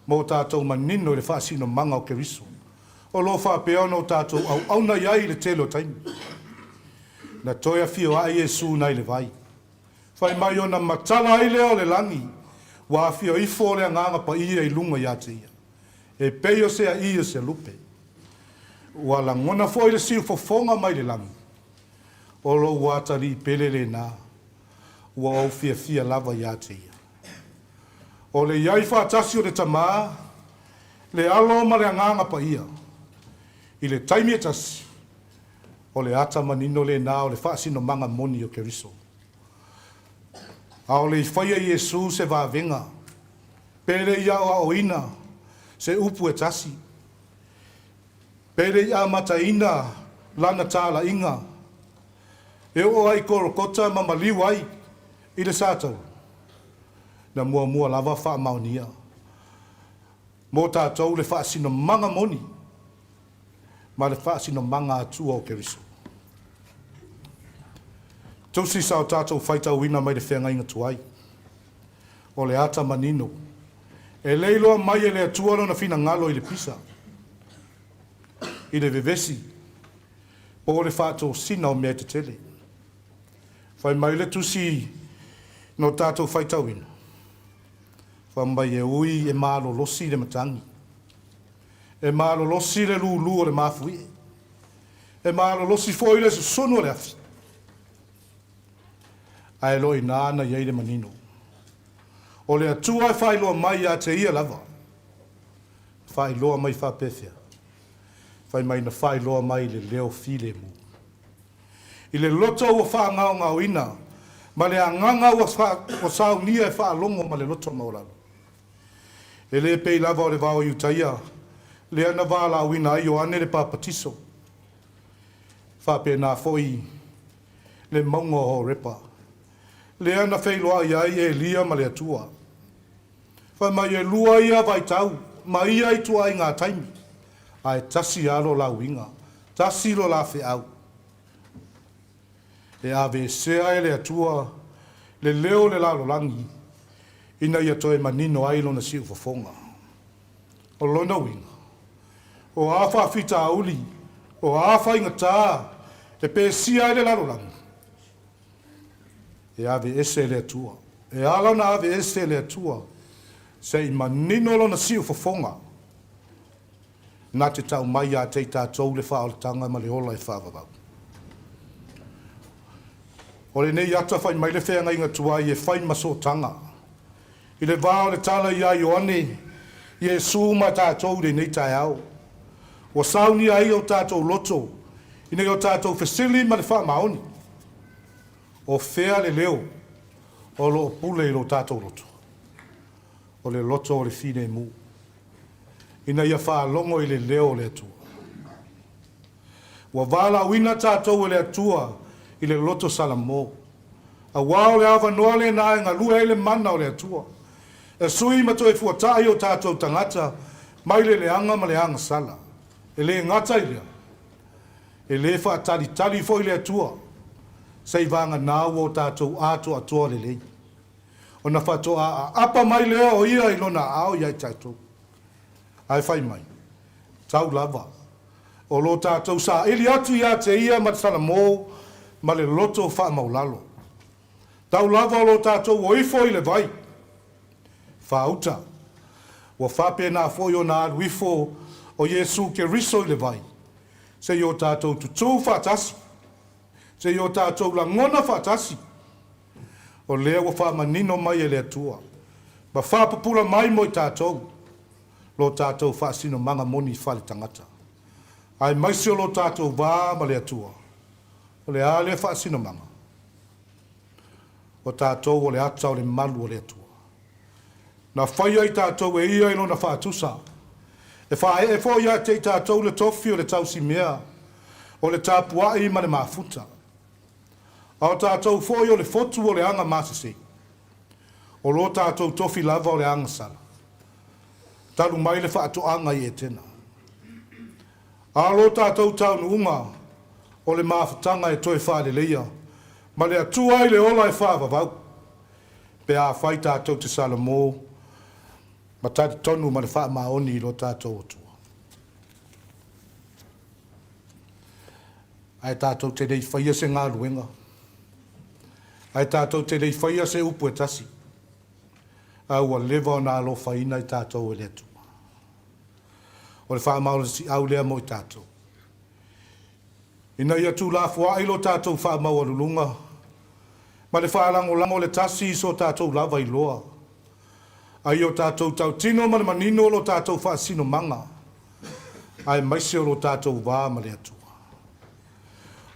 ma o tatou manino i le faasinomaga o Keriso, o lo o faapea ona o tatou auauna i ai i le tele o taimi. Na toe afio ae Iesu nai le vai. Fai mai ona matala ai lea o le lagi, ua afio ifo le Agaga Paia i luga ia te ia, e pei o se aī o se lupe. Ua lagona foi le siufofoga mai le lagi, O lou atalii pele lena, ua ou fiafia lava ia te ia. O le i ai faatasi o le Tama, le Alo ma le Agaga Paia, i le taimi e tasi, o le ata manino lena o le faasinomaga moni o Keriso. A o le i faia Iesu se vavega, pe le i aoaoina se upu e tasi, Pe le i amataina lana talaiga e oo ai i Kolokota ma maliu ai i le Sataua, na muamua lava faamaonia mo tatou le faasinomaga moni ma le faasinomaga Atua o Keriso. Tusi sa o tatou faitauina mai le feagaiga tuai, o le ata manino, e le iloa mai e le Atua lona finagalo i le pisa, i le vevesi, po o le faatosina o mea tetele. Fai mai le tusi no tatou faitauina, fai mai e ui e malolosi le matagi, e malolosi le lūlū o le mafuie, e malolosi foi le susunu o le afi, ae lo ina na i ai le manino. O le Atua e faailoa mai ia te ia lava, faailoa mai faapefea, fai mai na faailoa mai i le leo filemu. I le loto ua faagaogaoina ma le agaga ua saunia e faalogo ma le loto maualalo. E le pei lava o le vao Iutaia lea na valaauina ai Ioane le Papatiso, faapena foi le mauga o Horepa, lea na feiloai ai Elia ma le Atua. Fai mai e lua ia vaitau ma ia ituaiga taimi, ae tasi lava lo la uiga, tasi lo la feau. E aveesea e le Atua le leo o le lalolagi ina ia toe manino ai lona siufofoga. O lona uiga, o a faafitauli, o a faigata e pesia ai le lalolagi, e aveese e le Atua. E ala ona aveese e le Atua se i manino lona siufofoga, na te tau mai ia te i tatou le faaolataga ma le ola e faavavau. O lenei ata fai mai le feagaiga tuai e fai ma sootaga i le va o le tala iā Ioane, Iesu ma tatou i lenei taeao. Ua saunia ai o tatou loto ina ia o tatou fesili ma le faamaoni, O fea le leo o lo o pule i lo tatou loto? O le loto o le filemu, ina ia faalogo i le leo o le Atua. Ua valaauina tatou e le Atua i le loto salamo, auā o le avanoa lena e galue ai le mana o le Atua, e sui ma toe fuataʻi o tatou tagata mai le leaga ma le agasala. E le gata i lea, e le faatalitali foi le Atua seivagana ua o tatou atoatoa lelei, ona faatoa aapa mai lea o Ia i Lona aao ia i tatou. Ae fai mai, tau lava, o lo tatou saili atu ia te Ia ma le salamo ma le loto faamaulalo. Tau lava o lo tatou o ifo i le vai faauta, ua faapena foi ona alu ifo o Iesu Keriso i le vai, se i o tatou tutū faatasi, se i o tatou lagona faatasi, o lea ua faamanino mai e le Atua ma faapupula mai mo i tatou lo tatou faasinomaga moni faale-tagata, aemaise o lo tatou va ma le Atua. O le a lea faasinomaga? O tatou o le ata o le malu o le Atua. Na faia i tatou e ia i lona faatusa. E faaee foi ia te i tatou le tofi o le tausimea, o le tapuai ma le mafuta. A o tatou foi o le fotu o le agamasese. O lo tatou tofi lava o le agasala. Talu mai le faatoaga i Etena. A o lo tatou taunuuga o le mafutaga e toe faaleleia, ma le Atua i le ola e faavavau, pe afai tatou te salamo ma talitonu ma le faamaoni i lo tatou Atua. Ae tatou te le i faia se galuega, ae tatou te le i faia se upu e tasi, a ua leva ona alofaina i tatou e le Atua. O le faamalosiau lea mo i tatou. Ina ia tuulafoai lo tatou faamaualuluga ma le faalagolago le tasi i so tatou lava iloa. A ia o tatou tautino ma le manino lo tatou faasinomaga, aemaise o lo tatou va ma le Atua.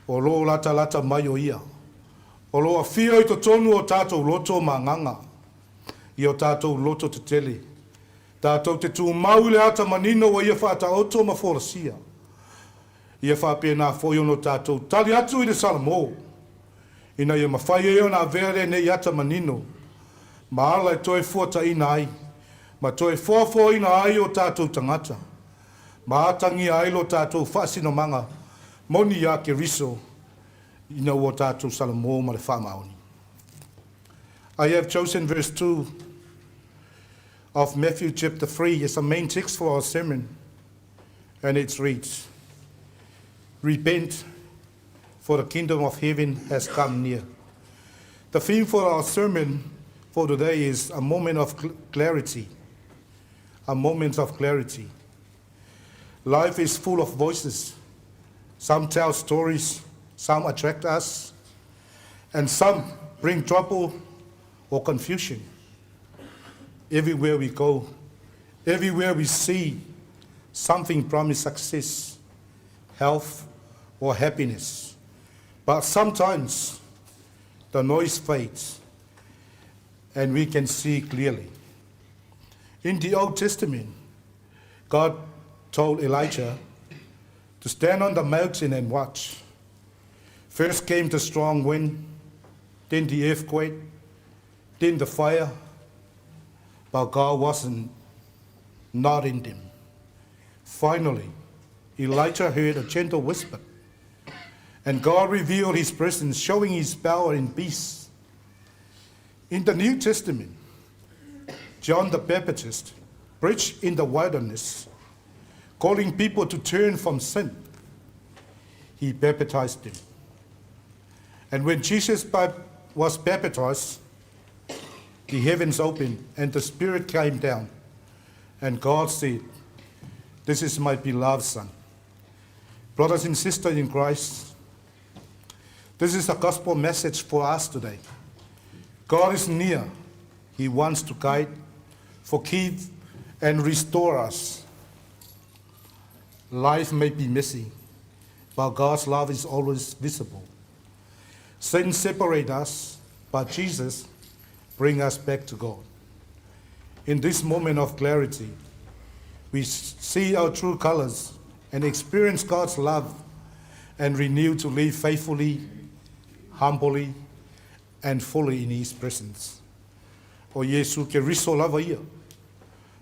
O lo o latalata mai o ia. O lo o afio i totonu o tatou loto ma agaga, i o tatou loto tetele. Tatou te tumau i le ata manino ua ia faataoto ma folasia. Ia faapena foi ona o tatou tali atu i le salamo, ina ia mafai ai ona avea lenei ata manino, ma ala e toe fuataina ai, ma toe foafoaina ai o tatou tagata, ma atagia ai lo tatou faasinomaga moni iā Keriso ina ua tatou salamo ma le faamaoni. I have chosen verse 2 of Matthew chapter 3 as the main text for our sermon, and it reads, "Repent, for the kingdom of heaven has come near." The theme for our sermon for today is a moment of clarity. A moment of clarity. Life is full of voices. Some tell stories, some attract us, and some bring trouble or confusion. Everywhere we go, everywhere we see, something promise success, health, or happiness. But sometimes the noise fades and we can see clearly. In the Old Testament, God told Elijah to stand on the mountain and watch. First came the strong wind, then the earthquake, then the fire, but God wasn't not in them. Finally, Elijah heard a gentle whisper, and God revealed his presence, showing his power in peace. In the New Testament, John the Baptist preached in the wilderness, calling people to turn from sin. He baptized them. And when Jesus was baptized, the heavens opened and the Spirit came down. And God said, "This is my beloved Son." Brothers and sisters in Christ, this is a gospel message for us today. God is near. He wants to guide, forgive, and restore us. Life may be messy, but God's love is always visible. Sin separates us, but Jesus brings us back to God. In this moment of clarity, we see our true colors and experience God's love and renew to live faithfully, humbly, and fully in His presence. O Iesu Keriso lava ia.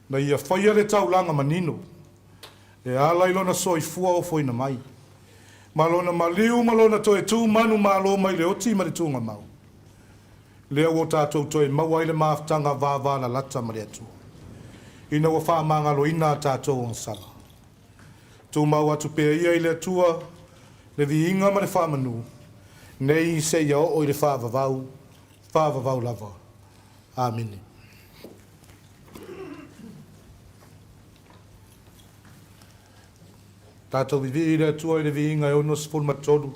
Na ia faia le taulaga manino. E ala i lona soifua ofoina mai. Ma lona maliu ma lona toe tu manumalo mai le oti ma le tugamau. Lea ua tatou toe maua ai le mafutaga vavalalata ma le Atua. Ina ua faamagaloina a tatou agasala. Tumau atu pea ia i le Atua, le viiga ma le faamanu, nei seia oo i le faavavau, faavavau lava. Amene. Tatou vivii i le Atua i le viiga e 63,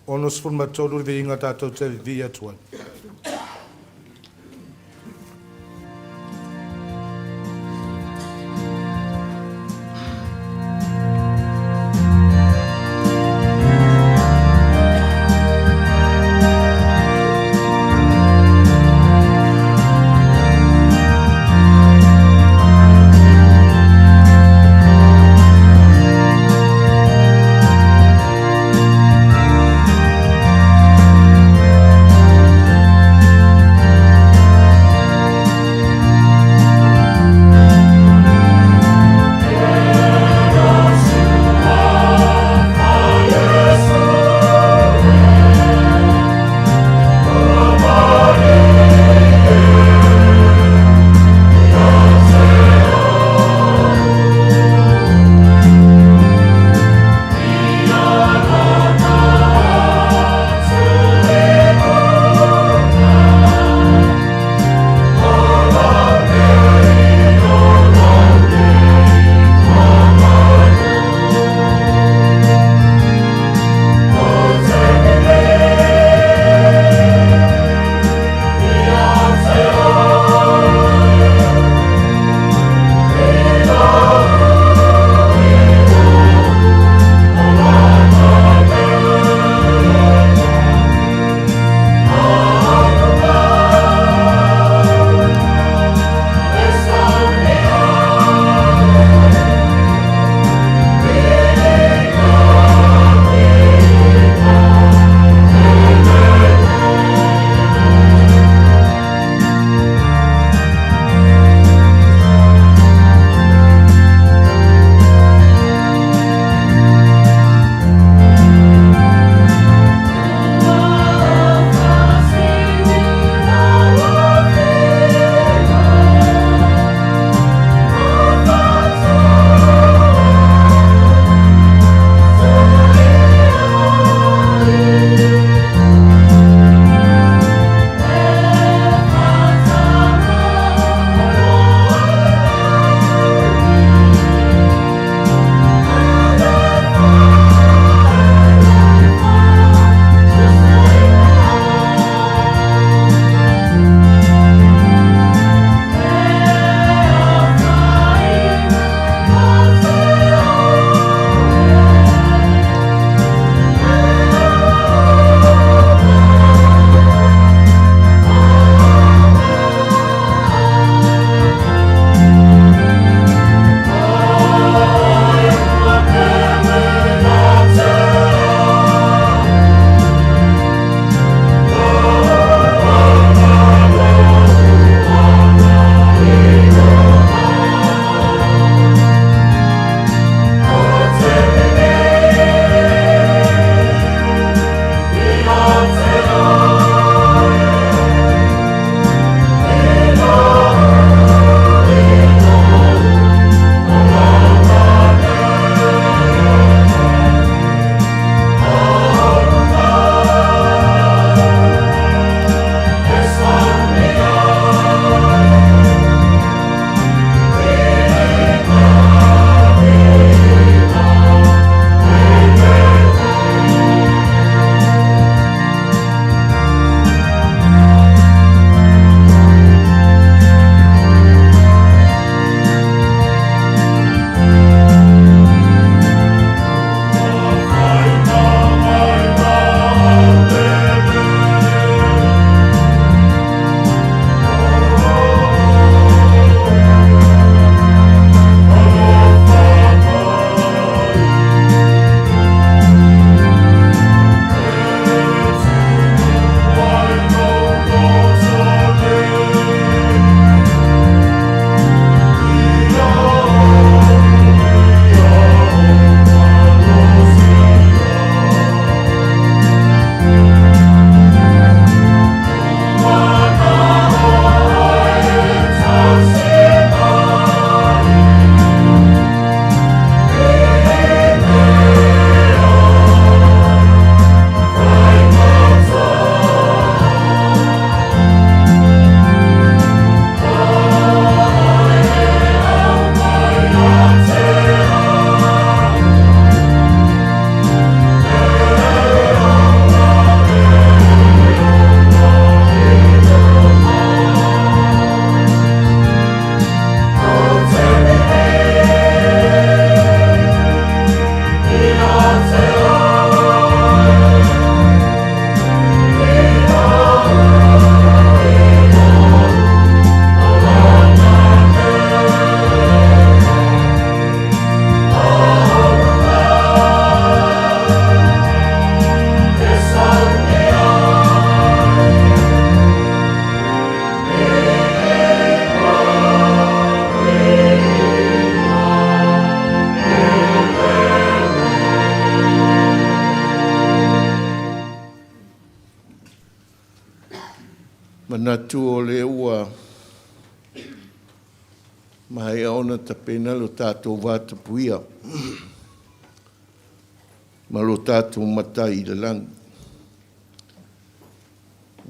63 le viiga tatou te vivii atu ai. Manatu o lea ua maea ona tapena lo tatou vatapuia ma lo tatou Matai i le lagi.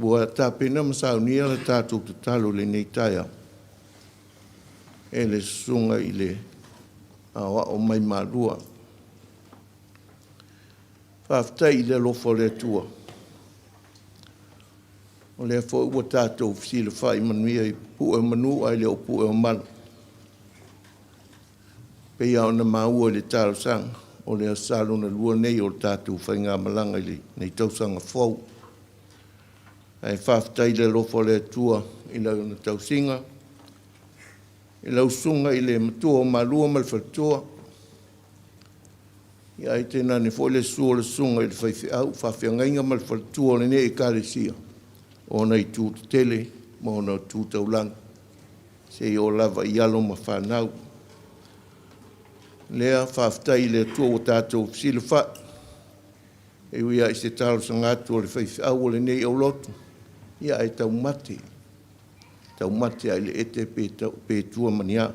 Ua tapena ma saunia le tatou tatalo i lenei taeao e le Susuga i le Aoao mai Malua. Faafetai i le alofa o le Atua, o lea foi ua tatou fesilafai manuia i pue o manu ae le o pue o mala. Pei lava ona maua i le talosaga, o le Aso Sa lona lua lenei o le tatou faigamalaga i lenei tausaga fou. Ae faafetai i le alofa o le Atua i Lana tausiga, i lau Susuga i le Matua o Malua ma le Faletua, ia ae tainane foi le susu o le Susuga i le Faifeau Faafeagaiga ma le Faletua o lenei Ekalesia, o ona itu tetele ma ona tu taulaga, seia oo lava i alo ma fanau. Lea faafetai i le Atua ua tatou fesilafai, e ui lava i se talosaga atu a le faifeau o lenei aulotu, ia ae taumate, taumate lava i le ete pe tua ma ni a.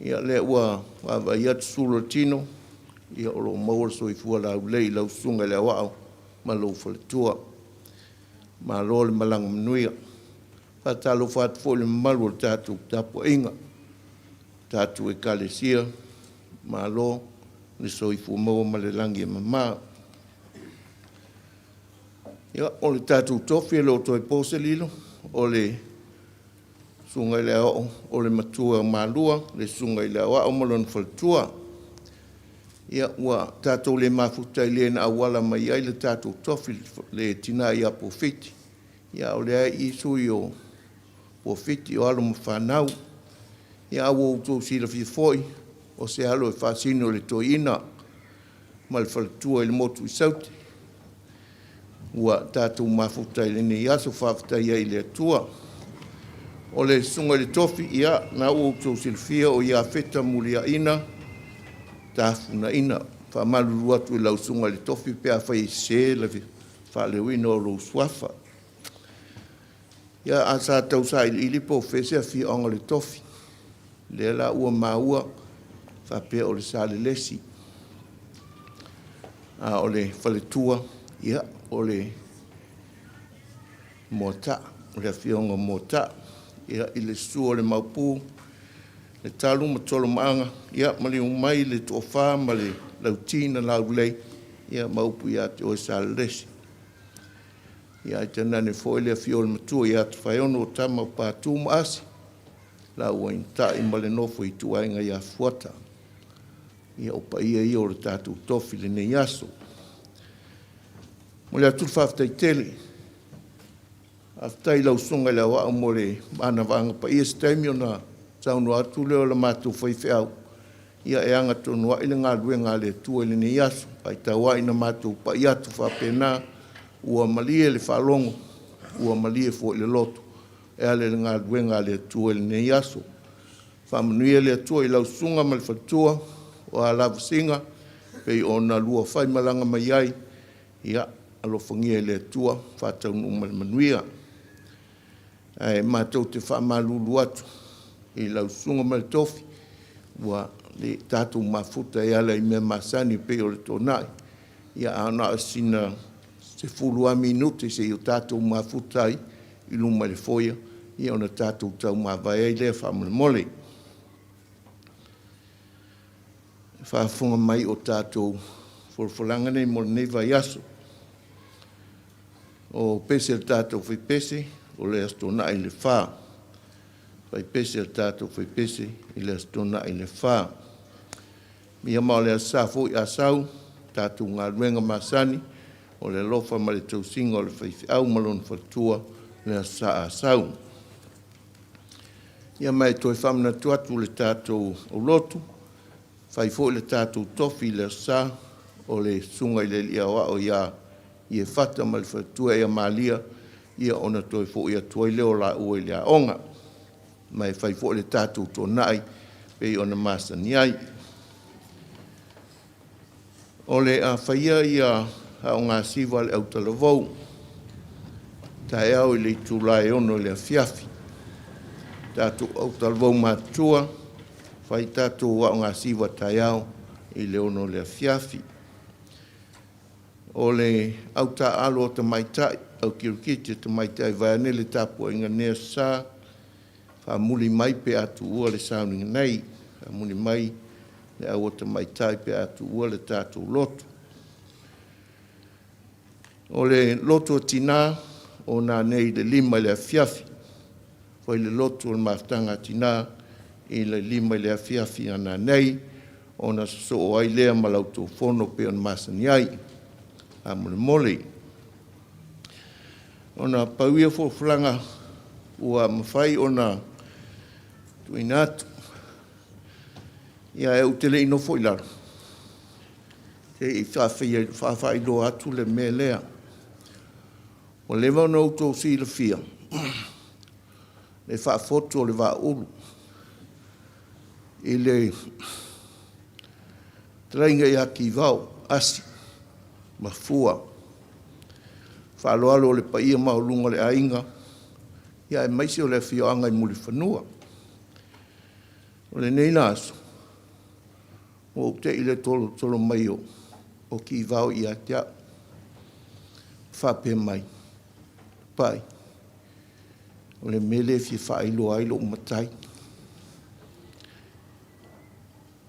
Ia o lea ua vaavaai atu sulu o le tino, ia o lo o maua le soifua laulelei i lau Susuga i le Aoao ma lou faletua. Malo le malaga manuia. E faatalofa atu foi i le mamalu o le tatou tapuaiga, tatou Ekalesia, malo le soifua maua ma le lagi e mama. Ia, o le tatou tofi e le o toe po se lilo, o le Susuga i le Aoao, o le Matua o Malua, le Susuga i le Aoao ma lona Faletua. Ia, ua tatou le mafuta i le na auala mai ai le tatou tofi, le tina ia Puafiti, a o lea e i i sui o Puafiti, o alo ma fanau. Ia, a ua outou silafia foi, o se alo e faasino i le Toeaina ma le faletua i le motu i Saute, ua tatou mafuta i lenei aso. Faafetai ai i le Atua. O le Susuga i le Tofi, ia, lena ua outou silafia o Iafeta Muliaina Tafunaina. E faamalulu atu i lau Susuga i le Tofi pe afai e sese le faaleoina o lou suafa. Ia, ae sa tau sailiili po o fea se afioaga o le Tofi, lea la ua maua faapea o le Salelesi, a o le faletua, ia, o le Moataa, o le afioaga o Moataa. Ia, i le susu o le Maopu, Letalu ma Tolomaaga, ia maliu mai le Toafa ma le Lauti na Laulelei, ia ma upu ia te oe Salelesi. Ia ae tainane foi le afio o le Matua ia Tofaeono o Tama a Patu ma Asi, laua Initai ma le nofo a ituaiga ia Fuata. Ia, o paia ia o le tatou tofi i lenei aso. Momoli atu le faafetai tele. Faafetai i lau Susuga i le Aoao mo le anavaaga paia. Se taimi ona saunoa atu lea o le matou faifeau, ia e agatonu ai le galuega a le Atua i lenei aso. Ae tau lava ina matou pai atu faapena, ua malie le faalogo, ua malie foi le loto e ala i le galuega a le Atua i lenei aso. Faamanuia le Atua i lau Susuga ma le faletua, o a lavasiga pei ona lua faimalaga mai ai, ia alofagia e le Atua faataunuu ma le manuia. Ae matou te faamalulu atu i lau Susuga ma le Tofi, ua le tatou mafuta e ala i mea masani pei o le toonai, ia ae na o sina 10 lava minute seia tatou mafuta ai i luma i le foyer, ia ona tatou taumavae ai lea faamolemole. Le faafofoga mai o tatou folafolaga nei mo lenei vaiaso. O pese a le tatou faipese, o le Aso Toonai i le 4. Faipese a le tatou faipese i le Aso Toonai i le 4. Ia ma o le Aso Sa foi a sau, tatou galuega masani, o le alofa ma le tausiga o le faifeau ma lona faletua i le Aso Sa a sau. Ia ma e toe faamanatu atu i le tatou aulotu, fai foi le tatou tofi i le Aso Sa, o le Susuga i le Alii Aoao ia Iefata ma le faletua ia Maria, ia ona toe foi atu ai lea o laua i le aoga. Ma e fai foi le tatou toonai pei ona masani ai. O le a faia ia aogasiva a le autalavou. taeao i le itulā e 6 i le afiafi. Tatou autalavou matutua, fai tatou aogasiva taeao i le 6 i le afiafi. O le au taaalo a tamaitai, au kirikiti a tamaitai vaeane le tapuaiga nei Aso Sa, faamuli mai pe a tuua le sauniga nei, faamuli mai le au a tamaitai pe a tuua le tatou lotu. O le lotu a tinā, o nanei i le 5 i le afiafi, fai le lotu o le mafutaga a tinā i le 5 i le afiafi a nanei, ona sosoo ai lea ma la outou fono pei ona masani ai. Faamolemole. Ona pau ia o folafolaga ua mafai ona tuuina atu. Ia ae ou te le i nofo i lalo, se i faailoa atu le mea lea. Ua leva ona outou silafia le faafotu o le Vaaulu i le fetalaiga ia Kivao Asi Mafua. Faaaloalo i le paia maualuga o le aiga, aemaise o le afioaga i Mulifanua. O lenei la aso, ua ou te i i le tolotolo mai o Kivao ia te au, faapea mai, “Tupai, o le mea lea e fia faailoa ai lou matai. E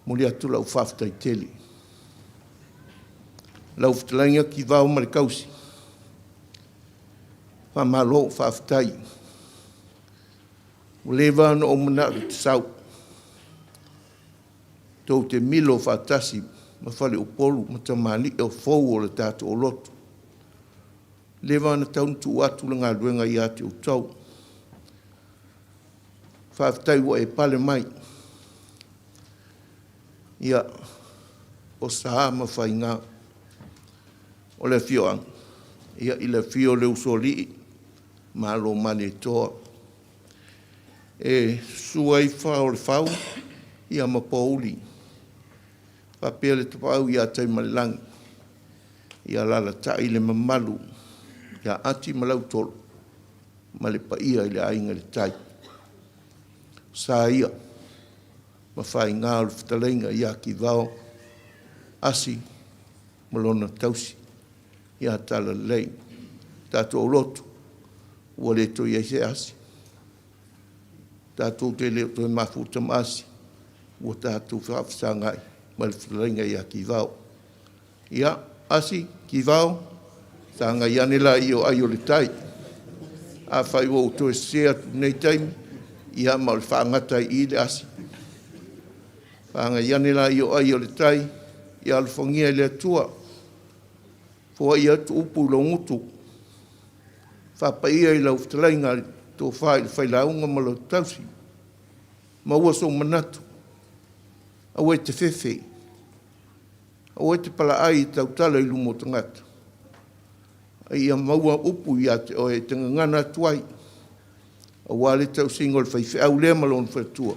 momoli atu lau faafetai tele. Lau fetalaiga Kivao ma le tausi, faamalo faafetai. Ua leva ona ou manao ou te sau, tou te milo faatasi ma faleupolu ma tamalii o fou o le tatou lotu. Ua leva ona tatau ona tuu atu le galuega ia te outou. Faafetai ua e pale mai. Ia, o sa ma faiga o le afioaga, ia, i le afio o le Usoalii, Malo o Malietoa, e susu ai Fao o le Fau ma Pouli faapea le Tapaau ia Taimalelagi, alaalatai le mamalu ia Ati ma Lautolo ma le paia i le Aiga i le Tai. O sa ia ma faiga o le fetalaiga ia Kivao Asi ma lona tausi ia Talalelei. Le tatou aulotu, ua le toe i ai se Asi, tatou te le o toe mafuta ma Asi, ua tatou faafesagai ma le fetalaiga ia Kivao. Ia, Asi, Kivao, sagai ane laia o ai o le tai. Afai ua ou toe sese atu i lenei taimi, ia ma o le faagata ai i i le Asi. Sagai ane laia o ai o le tai, ia alofagia e le Atua foai atu upu i lou gutu, faapaia i lau fetalaiga le Tofa i le Failauga ma lau tausi, maua sou manatu, aua e te fefe, aua e te palaai e tautala i luma o tagata, a ia maua upu ia te oe e te gagana atu ai aua le tausiga o le faifeau lea ma lona faletua,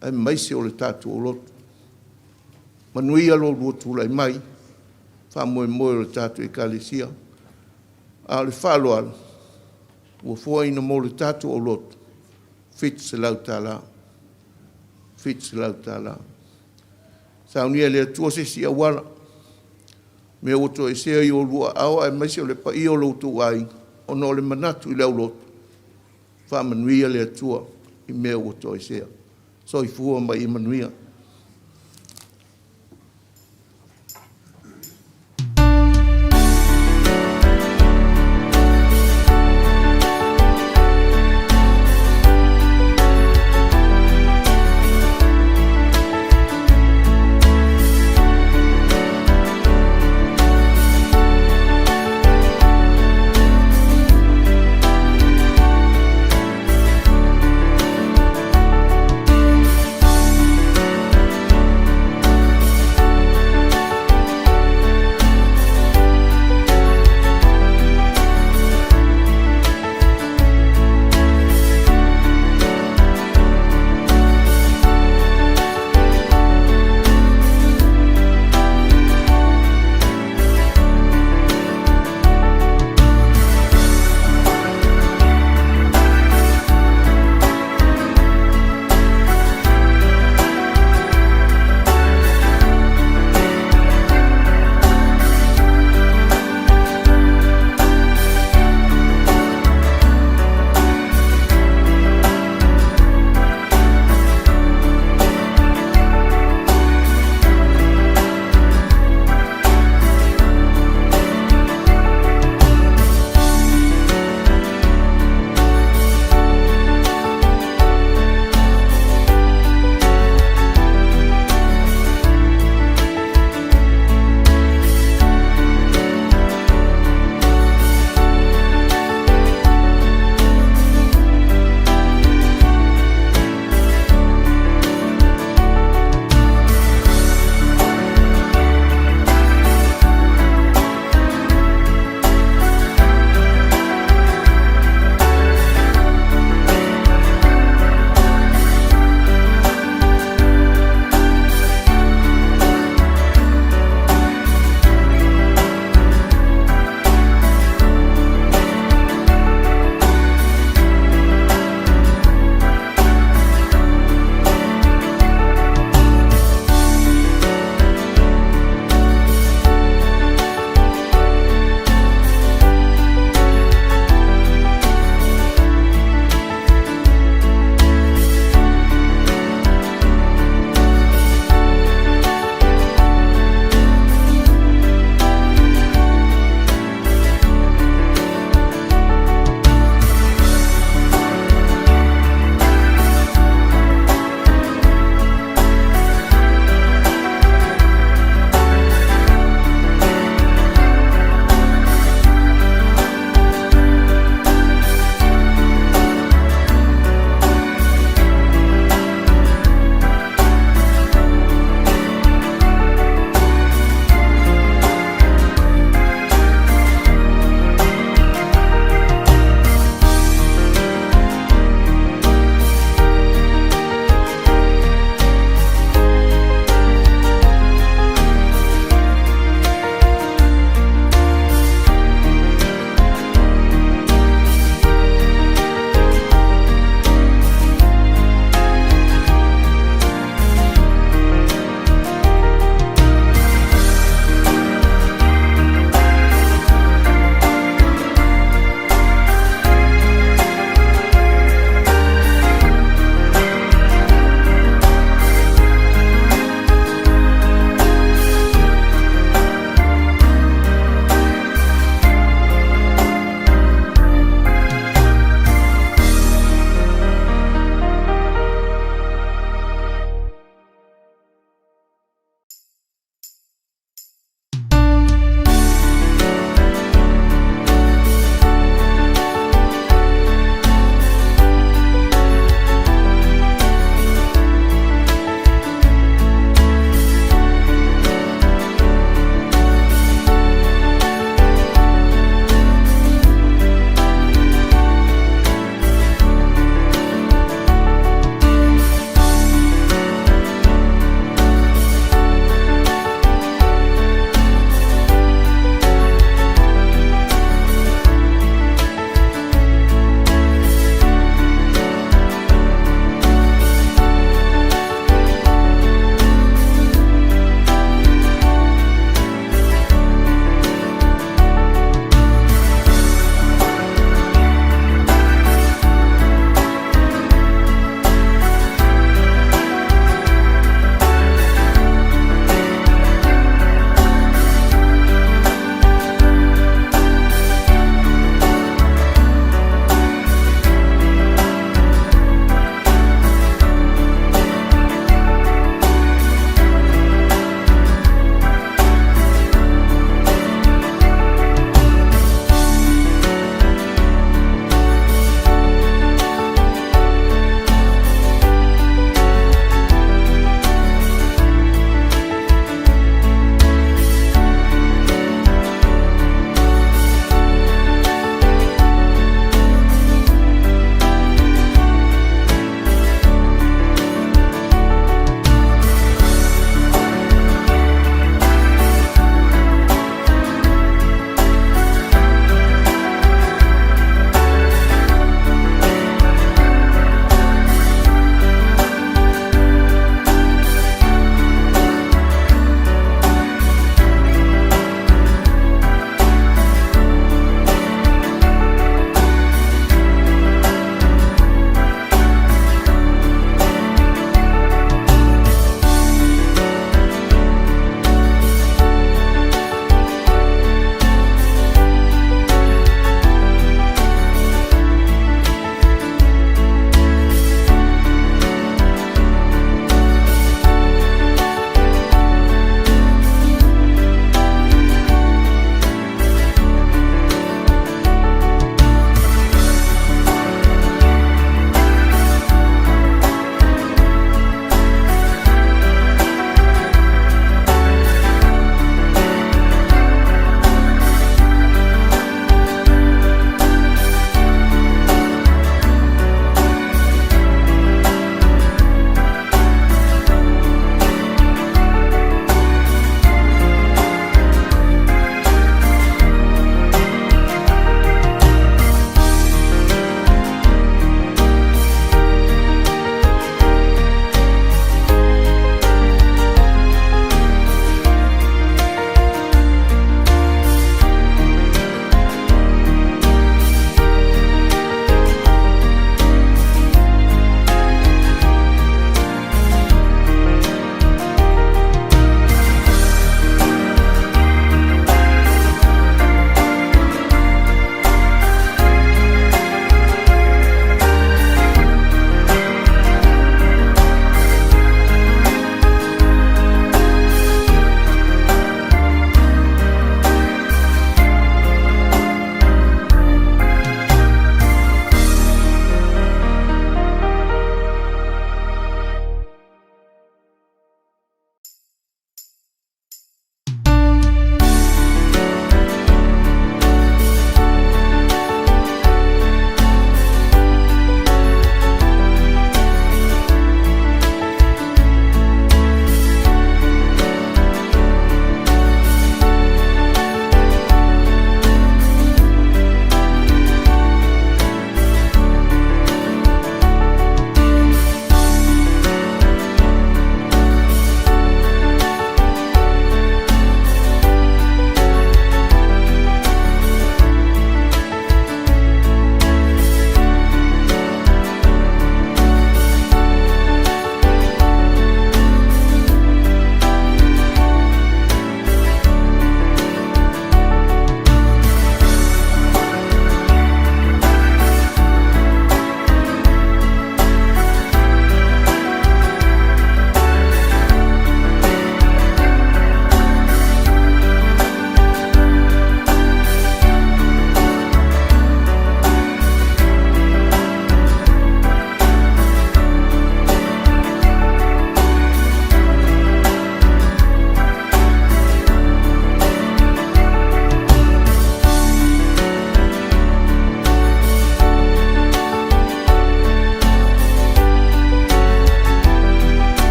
aemaise o le tatou lotu. Manuia lo oulua tulai mai, faamoemoe o le tatou Ekalesia. A o le faaaloalo ua foaina mo le tatou aulotu, $700, $700. Saunia e le Atua se isi auala, mea ua toesea i oulua aao aemaise o le paia o lo outou aiga ona o le manatu i le aulotu, faamanuia le Atua i mea ua toesea. Soifua ma ia manuia.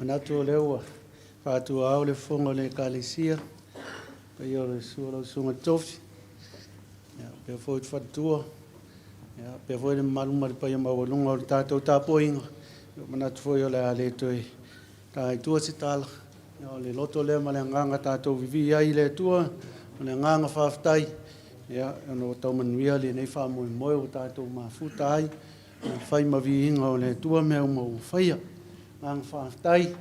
Manatu o lea ua faatuaao le fofoga o le Ekalesia, paia o le susu o lau Susuga i le Tofi, ia, faapea foi le faletua, ia, faapea foi le mamalu ma le paia maualuga o le tatou tapuaiga. Ia, manatu foi o le a le toe ta i tua se tala, ia, o le loto lea ma le agaga tatou vivii ai i le Atua, o le agaga faafetai, ia, ona ua tau manuia lenei faamoemoe ua tatou mafuta ai, ma fai ma viiga o le Atua mea uma ua faia. Agaga faafetai,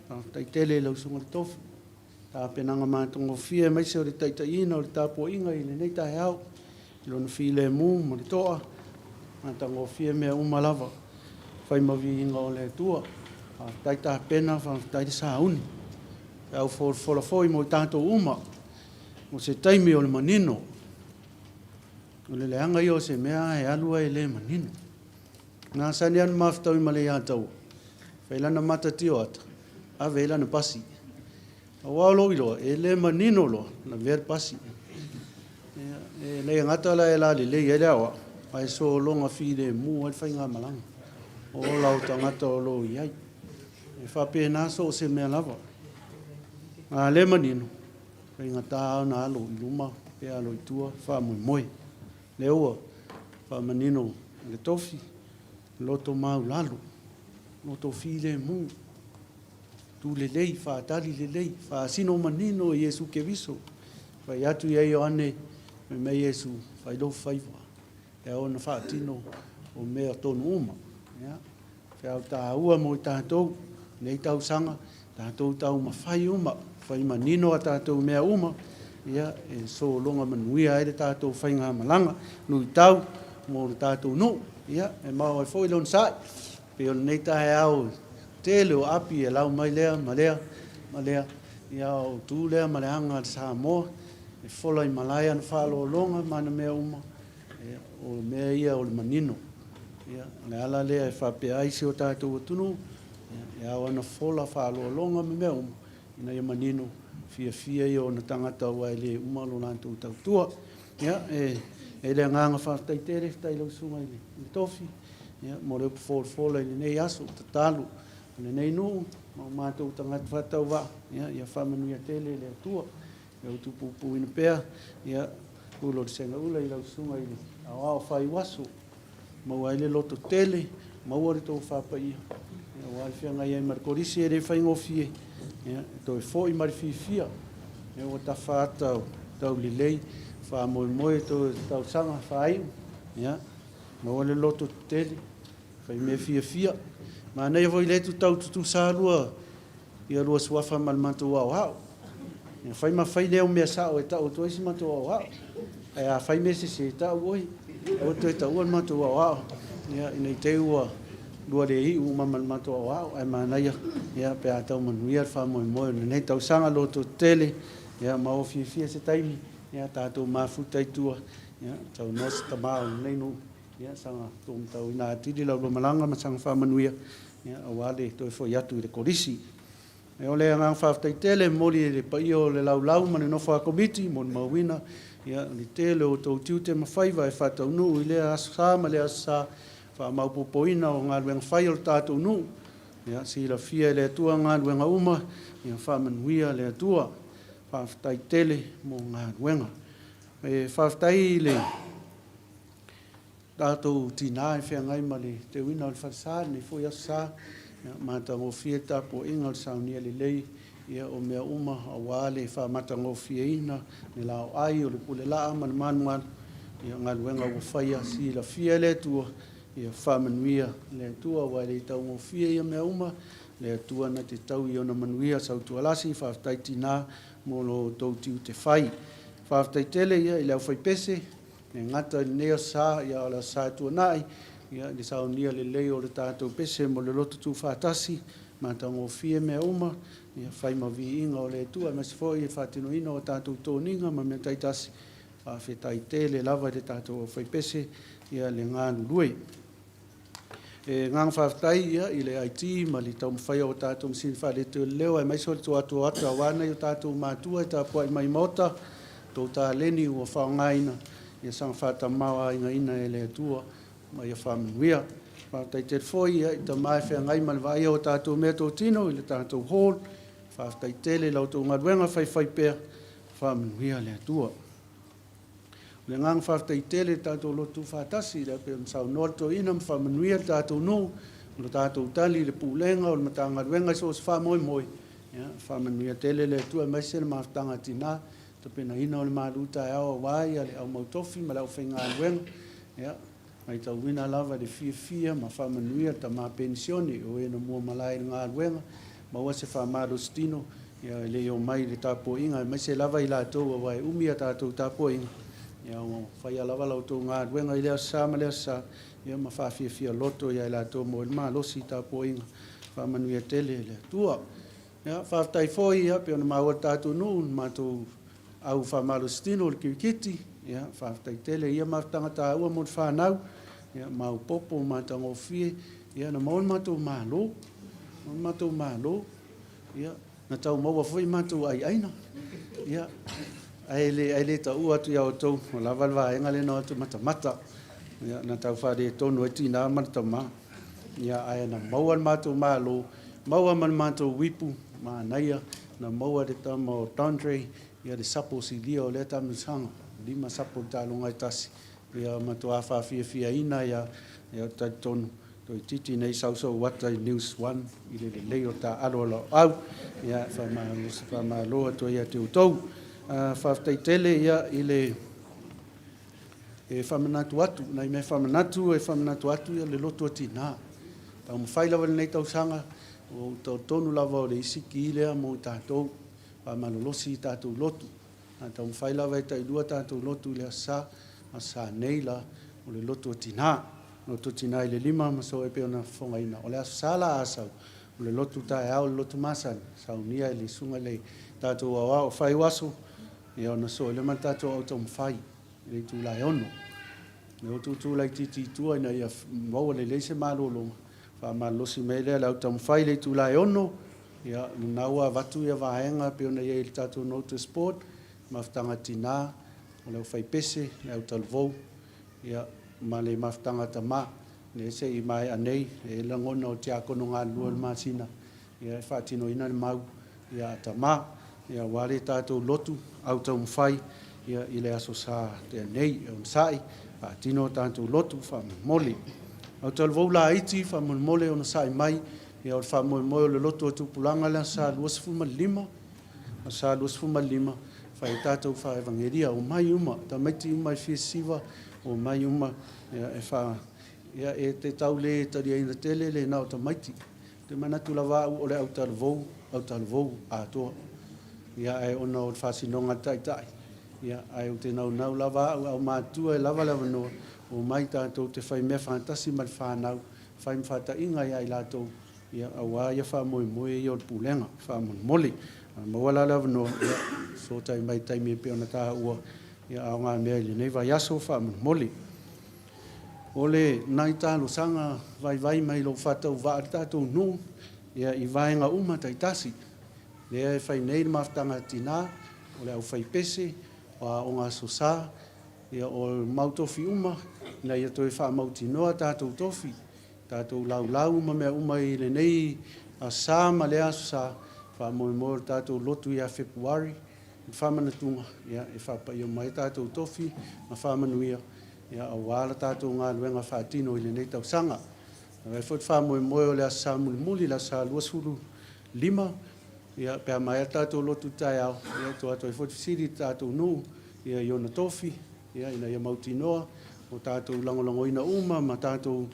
faafetai tele i lau Susuga i le Tofi, tapenaga matagofie aemaise o le taitaiina o le tapuaiga i lenei taeao, i lona filemu ma le toa, matagofie mea uma lava, fai ma viiga o le Atua. Faafetai tapena, faafetai le sauni. Feau folafola foi mo i tatou uma, o se taimi o le manino. O le leaga ia o se mea e alu ae le manino. Na sani anu mafutaui ma le iataua, fai lana mata tio ata, ave ai lana pasi. Aua o lou iloa, e le manino loa, lavea le pasi. Ia, e le gata la e lalelei ai le aoao, ae sologa filemu ai le faigamalaga o ola o tagata o lo o i ai. E faapena so o se mea lava. A le manino, faigata ona alo i luma pe alo i tua, faamoemoe. Lea ua faamanino e le tofi, loto maulalo, loto filemu, tu lelei, faatali lelei, faasino manino e Iesu Keriso. Fai atu i ai Ioane, fai mai Iesu, fai lou faiva, e ao ona faatino o mea tonu uma. Ia, feau taua mo i tatou, nei tausaga, tatou taumafai uma, fai manino a tatou mea uma, ia, e sologa manuia ai le tatou faigamalaga, luitau mo le tatou nuu, ia, e maua ai foi le onosai, pei o lenei taeao, tele o api e lau mai lea ma lea ma lea, ia, o tu lea ma le aga a le Samoa, e fola i malae ana faaaloaloga ma ana mea uma, ia, o mea ia o le manino. Ia, o le ala lea e faapea ai si o tatou atunuu, ia, e ao ona fola faaaloaloga ma mea uma, ina ia manino, fiafia ia ona tagata aua e le uma lo latou tautua. Ia, e i ai le agaga faafetai tele, faafetai i lau susuga i le Tofi, ia, mo le upu folafola i lenei aso, tatalo a lenei nuu ma o matou tagata faatauvaa, ia, ia faamanuia tele le Atua. Ia utupupuina pea, ia, ulo le segaula i lau susuga i le aoao faiuaso, maua ai le loto tele, maua le tofa paia, aua le feagai ai ma le Kolisi e le faigofie, ia, e toe foi ma le fiafia, ia, ua tafa ata o taulelei, faamoemoe toe tausaga faaiu, ia, maua le loto tele, fai mea fiafia. Manaia foi le tu tau tutusa lua ia lua suafa ma le matou aoao. Ia fai ma fai lea o mea sao e tau atu ai si matou aoao. Ae a fai mea sese e tau oe, aua toe taua le matou aoao. Ia ina i te i ua lua le iu uma ma le matou aoao, ae manaia ia pe a tau manuia le faamoemoe o lenei tausaga loto tele, ia ma o fiafia se taimi, ia tatou mafuta i tua, ia saunoa se tama o lenei nuu, ia saga tuumatauina atili lau lumalaga ma saga faamanuia, ia aua le toe foi atu i le Kolisi. O le agaga faafetai tele e momoli i le paia o le laulau ma le nofo a Komiti molimauina ia le tele o outou tiute ma faiva e faataunuu i lea aso sa ma lea aso sa faamaopoopoina o galuega fai o le tatou nuu. Ia silafia e le Atua galuega uma, ia faamanuia le Atua. Faafetai tele mo galuega. E faafetai i le tatou tina e feagai ma le teuina o le falesa i lenei foi aso sa, ia, matagofie le tapuaiga o le saunia lelei ia, o mea uma aua le faamatagofieina le laoai o le pulelaa ma le malumalu, ia, galuega ua faia silafia e le Atua, ia faamanuia le Atua aua e le taugofie ia mea uma, le Atua na te tau i ona manuia sautualasi, faafetai tina mo lo outou tiute fai. Faafetai tele ia i le aufaipese, E gata i lenei aso sa, ia o le aso sa e tuanai, ia i le saunia lelei o le tatou pese mo le loto tuufaatasi, matagofie mea uma, ia fai ma viiga o le Atua, aemaise foi le faatinoina o tatou toniga ma mea taitasi. Faafetai tele lava i le tatou aufaipese, ia le galulue. E agaga faafetai ia i le IT ma le taumafai o tatou masini faaleleoleo aemaise o le tuatoata aua nai o tatou matua e tapuai mai i Maota, tou taleni ua faaaogaina, ia saga faatamaoaigaina e le Atua. ma ia faamanuia. Faafetai tele foi i tama e feagai ma le vaaia o tatou meatotino i le tatou hall. Faafetai tele i la outou galuega faifaipea, faamanuia le Atua. O le agaga faafetai tele i le tatou lotu faatasi, lea pei ona saunoa le toeaina ma faamanuia le tatou nuu, o le tatou tali i le pulega o le Matagaluega i so o se faamoemoe, ia faamanuia tele le Atua aemaise le mafutaga a tina, tapenaina o le malu taeao aua le au mautofi ma le aufaigaluega, ia matauina lava le fiafia ma faamanuia le tama penisione o e na mua malae i le galuega, maua se faamalositino ia e le i omai i le tapuaiga aemaise lava i latou aua e umi a tatou tapuaiga, ia ua faia lava la outou galuega i lea aso Sa ma lea aso Sa, ia ma faafiafia loto ia i latou maua ai le malosi i tapuaiga, faamanuia tele e le Atua. Ia faafetai foi ia pei ona maua e le tatou nuu le matou au faamalositino o le kirikiti, ia faafetai tele i ia mafutaga taua mo le fanau, ia maopoopo ma matagofie, ia na maua le matou malo, maua le matou malo, ia na tau maua foi matou aiaina, ia ae le, ae le taua atu ia outou, ua lava le vaega lea na o atu matamata, ia na tau faaletonu ai tina ma le tama, ia ae na maua le matou malo, maua ma le matou uipu, manaia, na maua e le tama o Dondre, ia le sapo silia o lea taamilosaga, 5 sapo i le taaloga e tasi, ia matua faafiafiaina ia, ia ou te talitonu toeitiiti nei sau sou ata i News One i le lelei o taaalo a lau ia faamalo, faamalo atu ai ia te outou. Faafetai tele ia i le e faamanatu atu, nai mea faamanatu e faamanatu atu ia le loto o tina. Taumafai lava lenei tausaga, ua ou talitonu lava o le isi ki lea mo tatou, faamalolosi i tatou lotu. A taumafai lava e tailua tatou lotu i le Aso Sa, Aso Sa nei la, o le lotu o tina. Lotu o tina i le 5 ma so e pei ona fofogaina. O le Aso Sa la a sau, o le lotu taeao, o le lotu masani, saunia e le susuga i le tatou aoao o Faiuaso, ia ona soo ai lea ma le tatou au taumafai i le itula e 6. Lea ua tuutuu laitiiti i tua ina ia maua lelei se malologa, faamalolosi mai ai lea le au taumafai i le itula e 6, Ia, lena ua avatu ia vaega e pei ona i ai i le tatou notice board, mafutaga tina, o le aufaipese, le autalavou, ia, ma le mafutaga tama. Lea se i maea nei, e i ai lagona o tiakono galulue o le masina, ia, e faatinoina le mau, ia, a tama, ia, aua le tatou lotu autaumafai, ia, i le Aso Sa tea nei. E onosai, faatino a tatou lotu faamolemole. Autalavou laiti, faamolemole, onosai mai, Ia, o le faamoemoe o le lotu o tupulaga le Aso Sa 25, Aso Sa 25, fai ai tatou faevagelia, omai uma, tamaiti uma e fia siva, omai uma, ia, e fa, ia, e te tau le taliaina tele le na o tamaiti. Ou te manatu lava au o le autalavou, autalavou atoa. Ia, ae ona o le faasinoga a le taitai, ia, ae ou te naunau lava au, aumatutua e lava le avanoa, omai tatou te fai mea faatasi ma le fanau, Fai ma faataiga ia i latou, ia, aua ia faamoemoe ia o le pulega, faamolemole. A maua la le avanoa, ia, fesootai mai i le taimi e pei ona taua, ia, aoga mea i lenei vaiaso, faamolemole. O le nai talosaga vaivai mai lou faatauvaa i le tatou nuu, ia, i vaega uma taitasi, lea e fai nei le mafutaga a tina, o le aufaipese, o aoga aso Sa, Ia, o mau tofi uma, ina ia toe faamautinoa tatou tofi, tatou laulau ma mea uma i lenei Aso Sa ma lea Aso Sa, faamoemoe o le tatou lotu ia Fepuari, le faamanatuga, ia, e faapaia mai ai tatou tofi ma faamanuia, ia, aua la tatou galuega faatino i lenei tausaga. E avea foi le faamoemoe o le Aso Sa mulimuli, le Aso Sa 25, ia, pe a maea le tatou lotu i le taeao, ia, e tuu atu ai foi le fesili i le tatou nuu, ia, i ona tofi, ia, ina ia mautinoa o tatou lagolagoina uma ma tatou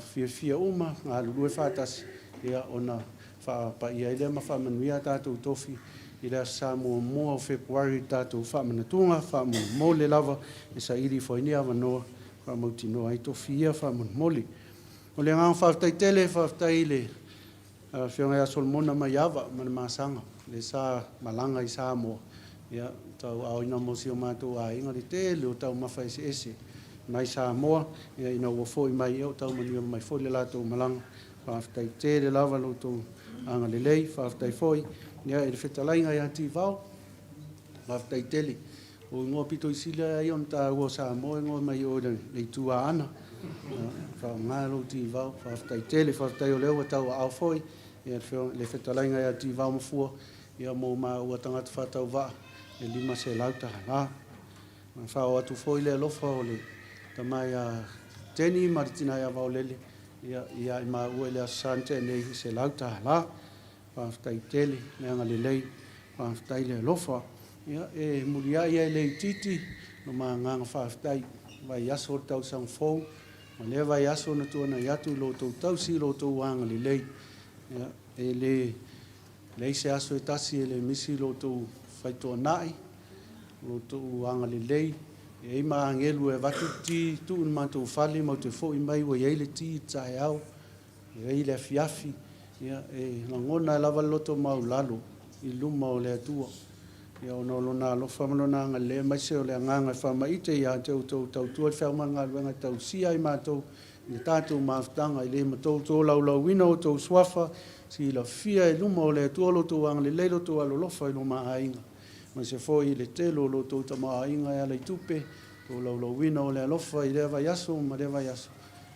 fiafia uma, galulue faatasi, ia, ona faapaia ai lea ma faamanuia a tatou tofi i le Aso Sa muamua o Fepuari i le tatou faamanatuga, faamolemole lava e saili ifo ai ni avanoa faamautinoa ai tofi ia faamolemole. O le agaga faafetai tele, faafetai i le Afioga ia Solomona Maiava ma le Masaga, lea sa malaga i Samoa, ia, tauaaoina mo si o matou aiga le tele o taumafa eseese mai Samoa, ia, ina ua foi mai, ia, ua tau manuia mai foi le latou malaga. Faafetai tele lava lo outou agalelei. Faafetai foi, ia, i le fetalaiga ia Tivao, faafetai tele. O igoa pito i sili lava ia ona taua o Samoa, igoa mai o i le itu Aana. Faaaoga lou Tivao. Faafetai tele, faafetai o lea ua tauaao foi ia le fetalaiga ia Tivao Mafua ia mo maua tagata faatauvaa e $500. Ma faaoo atu foi le alofa o le tama ia Teni ma le tina ia Vaolele ia ia i maua i le Aso Sa na tea nei i $100. Faafetai tele le agalelei, faafetai le alofa. Ia, e muliai ai le itiiti lo ma agaga faafetai. Vaiaso o le tausaga fou, ma lea vaiaso na tuanai atu i lo outou tausi i lo outou agalelei. Ia, e le leai se aso e tasi e le misi lo outou faitoanai, lo outou agalelei. E i ai ma agelu e avatu ti tuu i le matou fale matou te foi mai ua i ai le ti i le taeao. E i ai le afiafi, ia, e lagona ai lava le loto maualalo i luma o le Atua, ia, ona o Lona alofa ma Lona agalelei, aemaise o le agaga e faamaite ia te outou tautua le feau ma le galuega e tausia ai matou i le tatou mafutaga. E le matou tolaulauina outou suafa, silafia i luma o le Atua lo outou agalelei, lo outou alolofa i lo ma aiga, aemaise foi i le tele o lo outou tamaoaiga e ala i tupe, tolaulauina o le alofa i lea vaiaso ma lea vaiaso.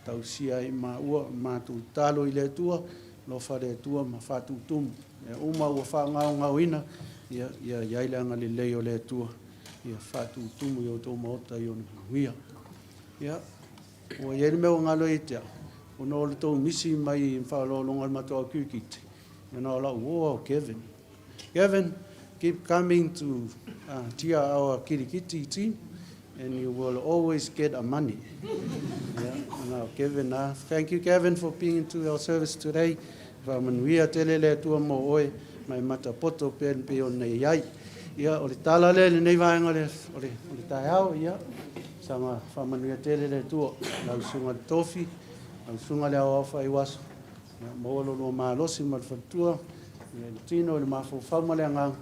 Tausia ai maua matou tatalo i le Atua, alofa le Atua ma faatutumu mea uma ua faagaogaoina, ia, ia i ai le agalelei o le Atua, ia faatutumu i outou maota i ona manuia. Ia, ua i ai le mea ua galo ia te au, ona o le tou misi mai i faaaloaloga o le matou au kirikiti, ia na o lau uo lava o Kevin. Kevin, keep coming to cheer our kirikiti team and you will always get a money. Yeah, now Kevin, thank you Kevin for being into our service today. Faamanuia tele le Atua mo oe mai matapoto pea ni pei ona i ai. Ia, o le tala lea i lenei vaega o le, o le, o le taeao, ia, saga faamanuia tele le Atua. Lau susuga le tofi, lau susuga le aoao faaiuaso, Ia maua lo lua malosi ma le faletua, ia i le tino, i le mafaufau ma le agaga,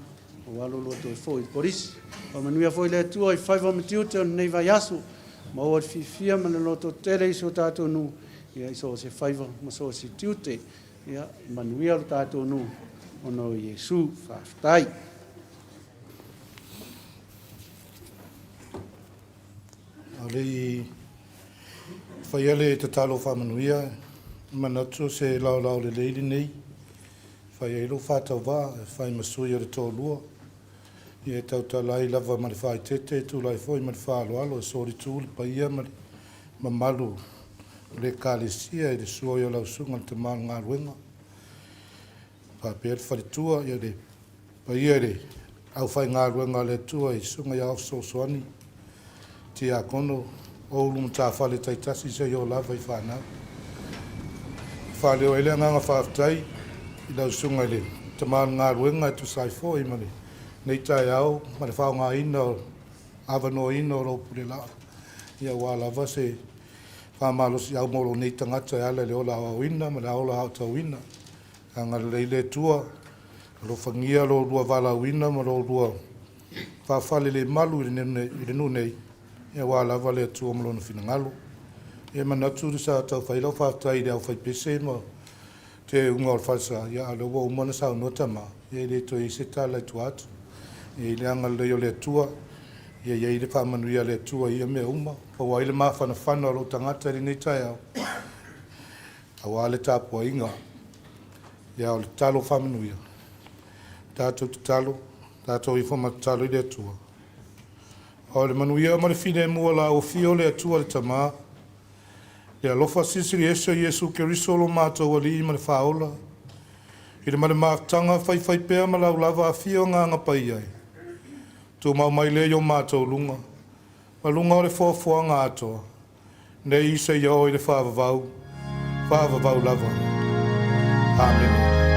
aua lo lua toe foi i le Kolisi. Faamanuia foi le Atua i faiva ma tiute o lenei vaiaso, maua le fiafia ma le lototele i si o tatou nuu, ia i so o se faiva ma so o se tiute. Ia manuia lo tatou nuu ona o Iesu. Faafetai. A o le i faia le tatalo faamanuia, e manatu o se laolao lelei lenei e fai ai lou faatauvaa e fai ma sui o le toalua, ia e tautala ai lava ma le faaeteete e tulai foi ma le faaaloalo e solitu le paia ma le mamalu o le Ekalesia i le susu ai o lau Susuga i le Tama o le Galuega, faapea le faletua, ia le paia i le aufaigaluega a le Atua i Susuga ia Fesoasoani, Tiakono, o ulu matafale taitasi seia oo lava i fanau. E faaleo ai le agaga faafetai i lau Susuga i le Tama o le Galuega e tusa ai foi ma lenei taeao ma le faaaogaina o avanoaina o lou pulelaa, ia aua lava se faamalosiau mo lou nei tagata e ala i le ola aoaoina ma le ola aotauina. Agalelei le Atua, alofagia lo oulua valaauina ma lo oulua faafalelemalu i le nuu nei, aua lava le Atua ma Lona finagalo. E manatu sa tau fai lau faafetai i le aufaipese ma teuga o le falesa, ia a o lea ua uma ona saunoa tama, ia e le toe i ai se tala i tua atu. E i ai le agalelei o le Atua, ia i ai le faamanuia a le Atua i ia mea uma, pau ai le mafanafana o lou tagata i lenei taeao, aua le tapuaiga. Ia o le tatalo faamanuia, tatou tatalo, tatou ifo ma tatalo i le Atua. O le manuia ma le filemu o la ua fio le Atua le Tama, le alofa silisili ese o Iesu Keriso lo matou Alii ma le Faaola, i le ma le mafutaga faifaipea ma laulava afio agaga paia e tumau mai lea i o matou luga, ma luga o le foafoaga atoa, nei seia oo i le faavavau, faavavau lava. Amene.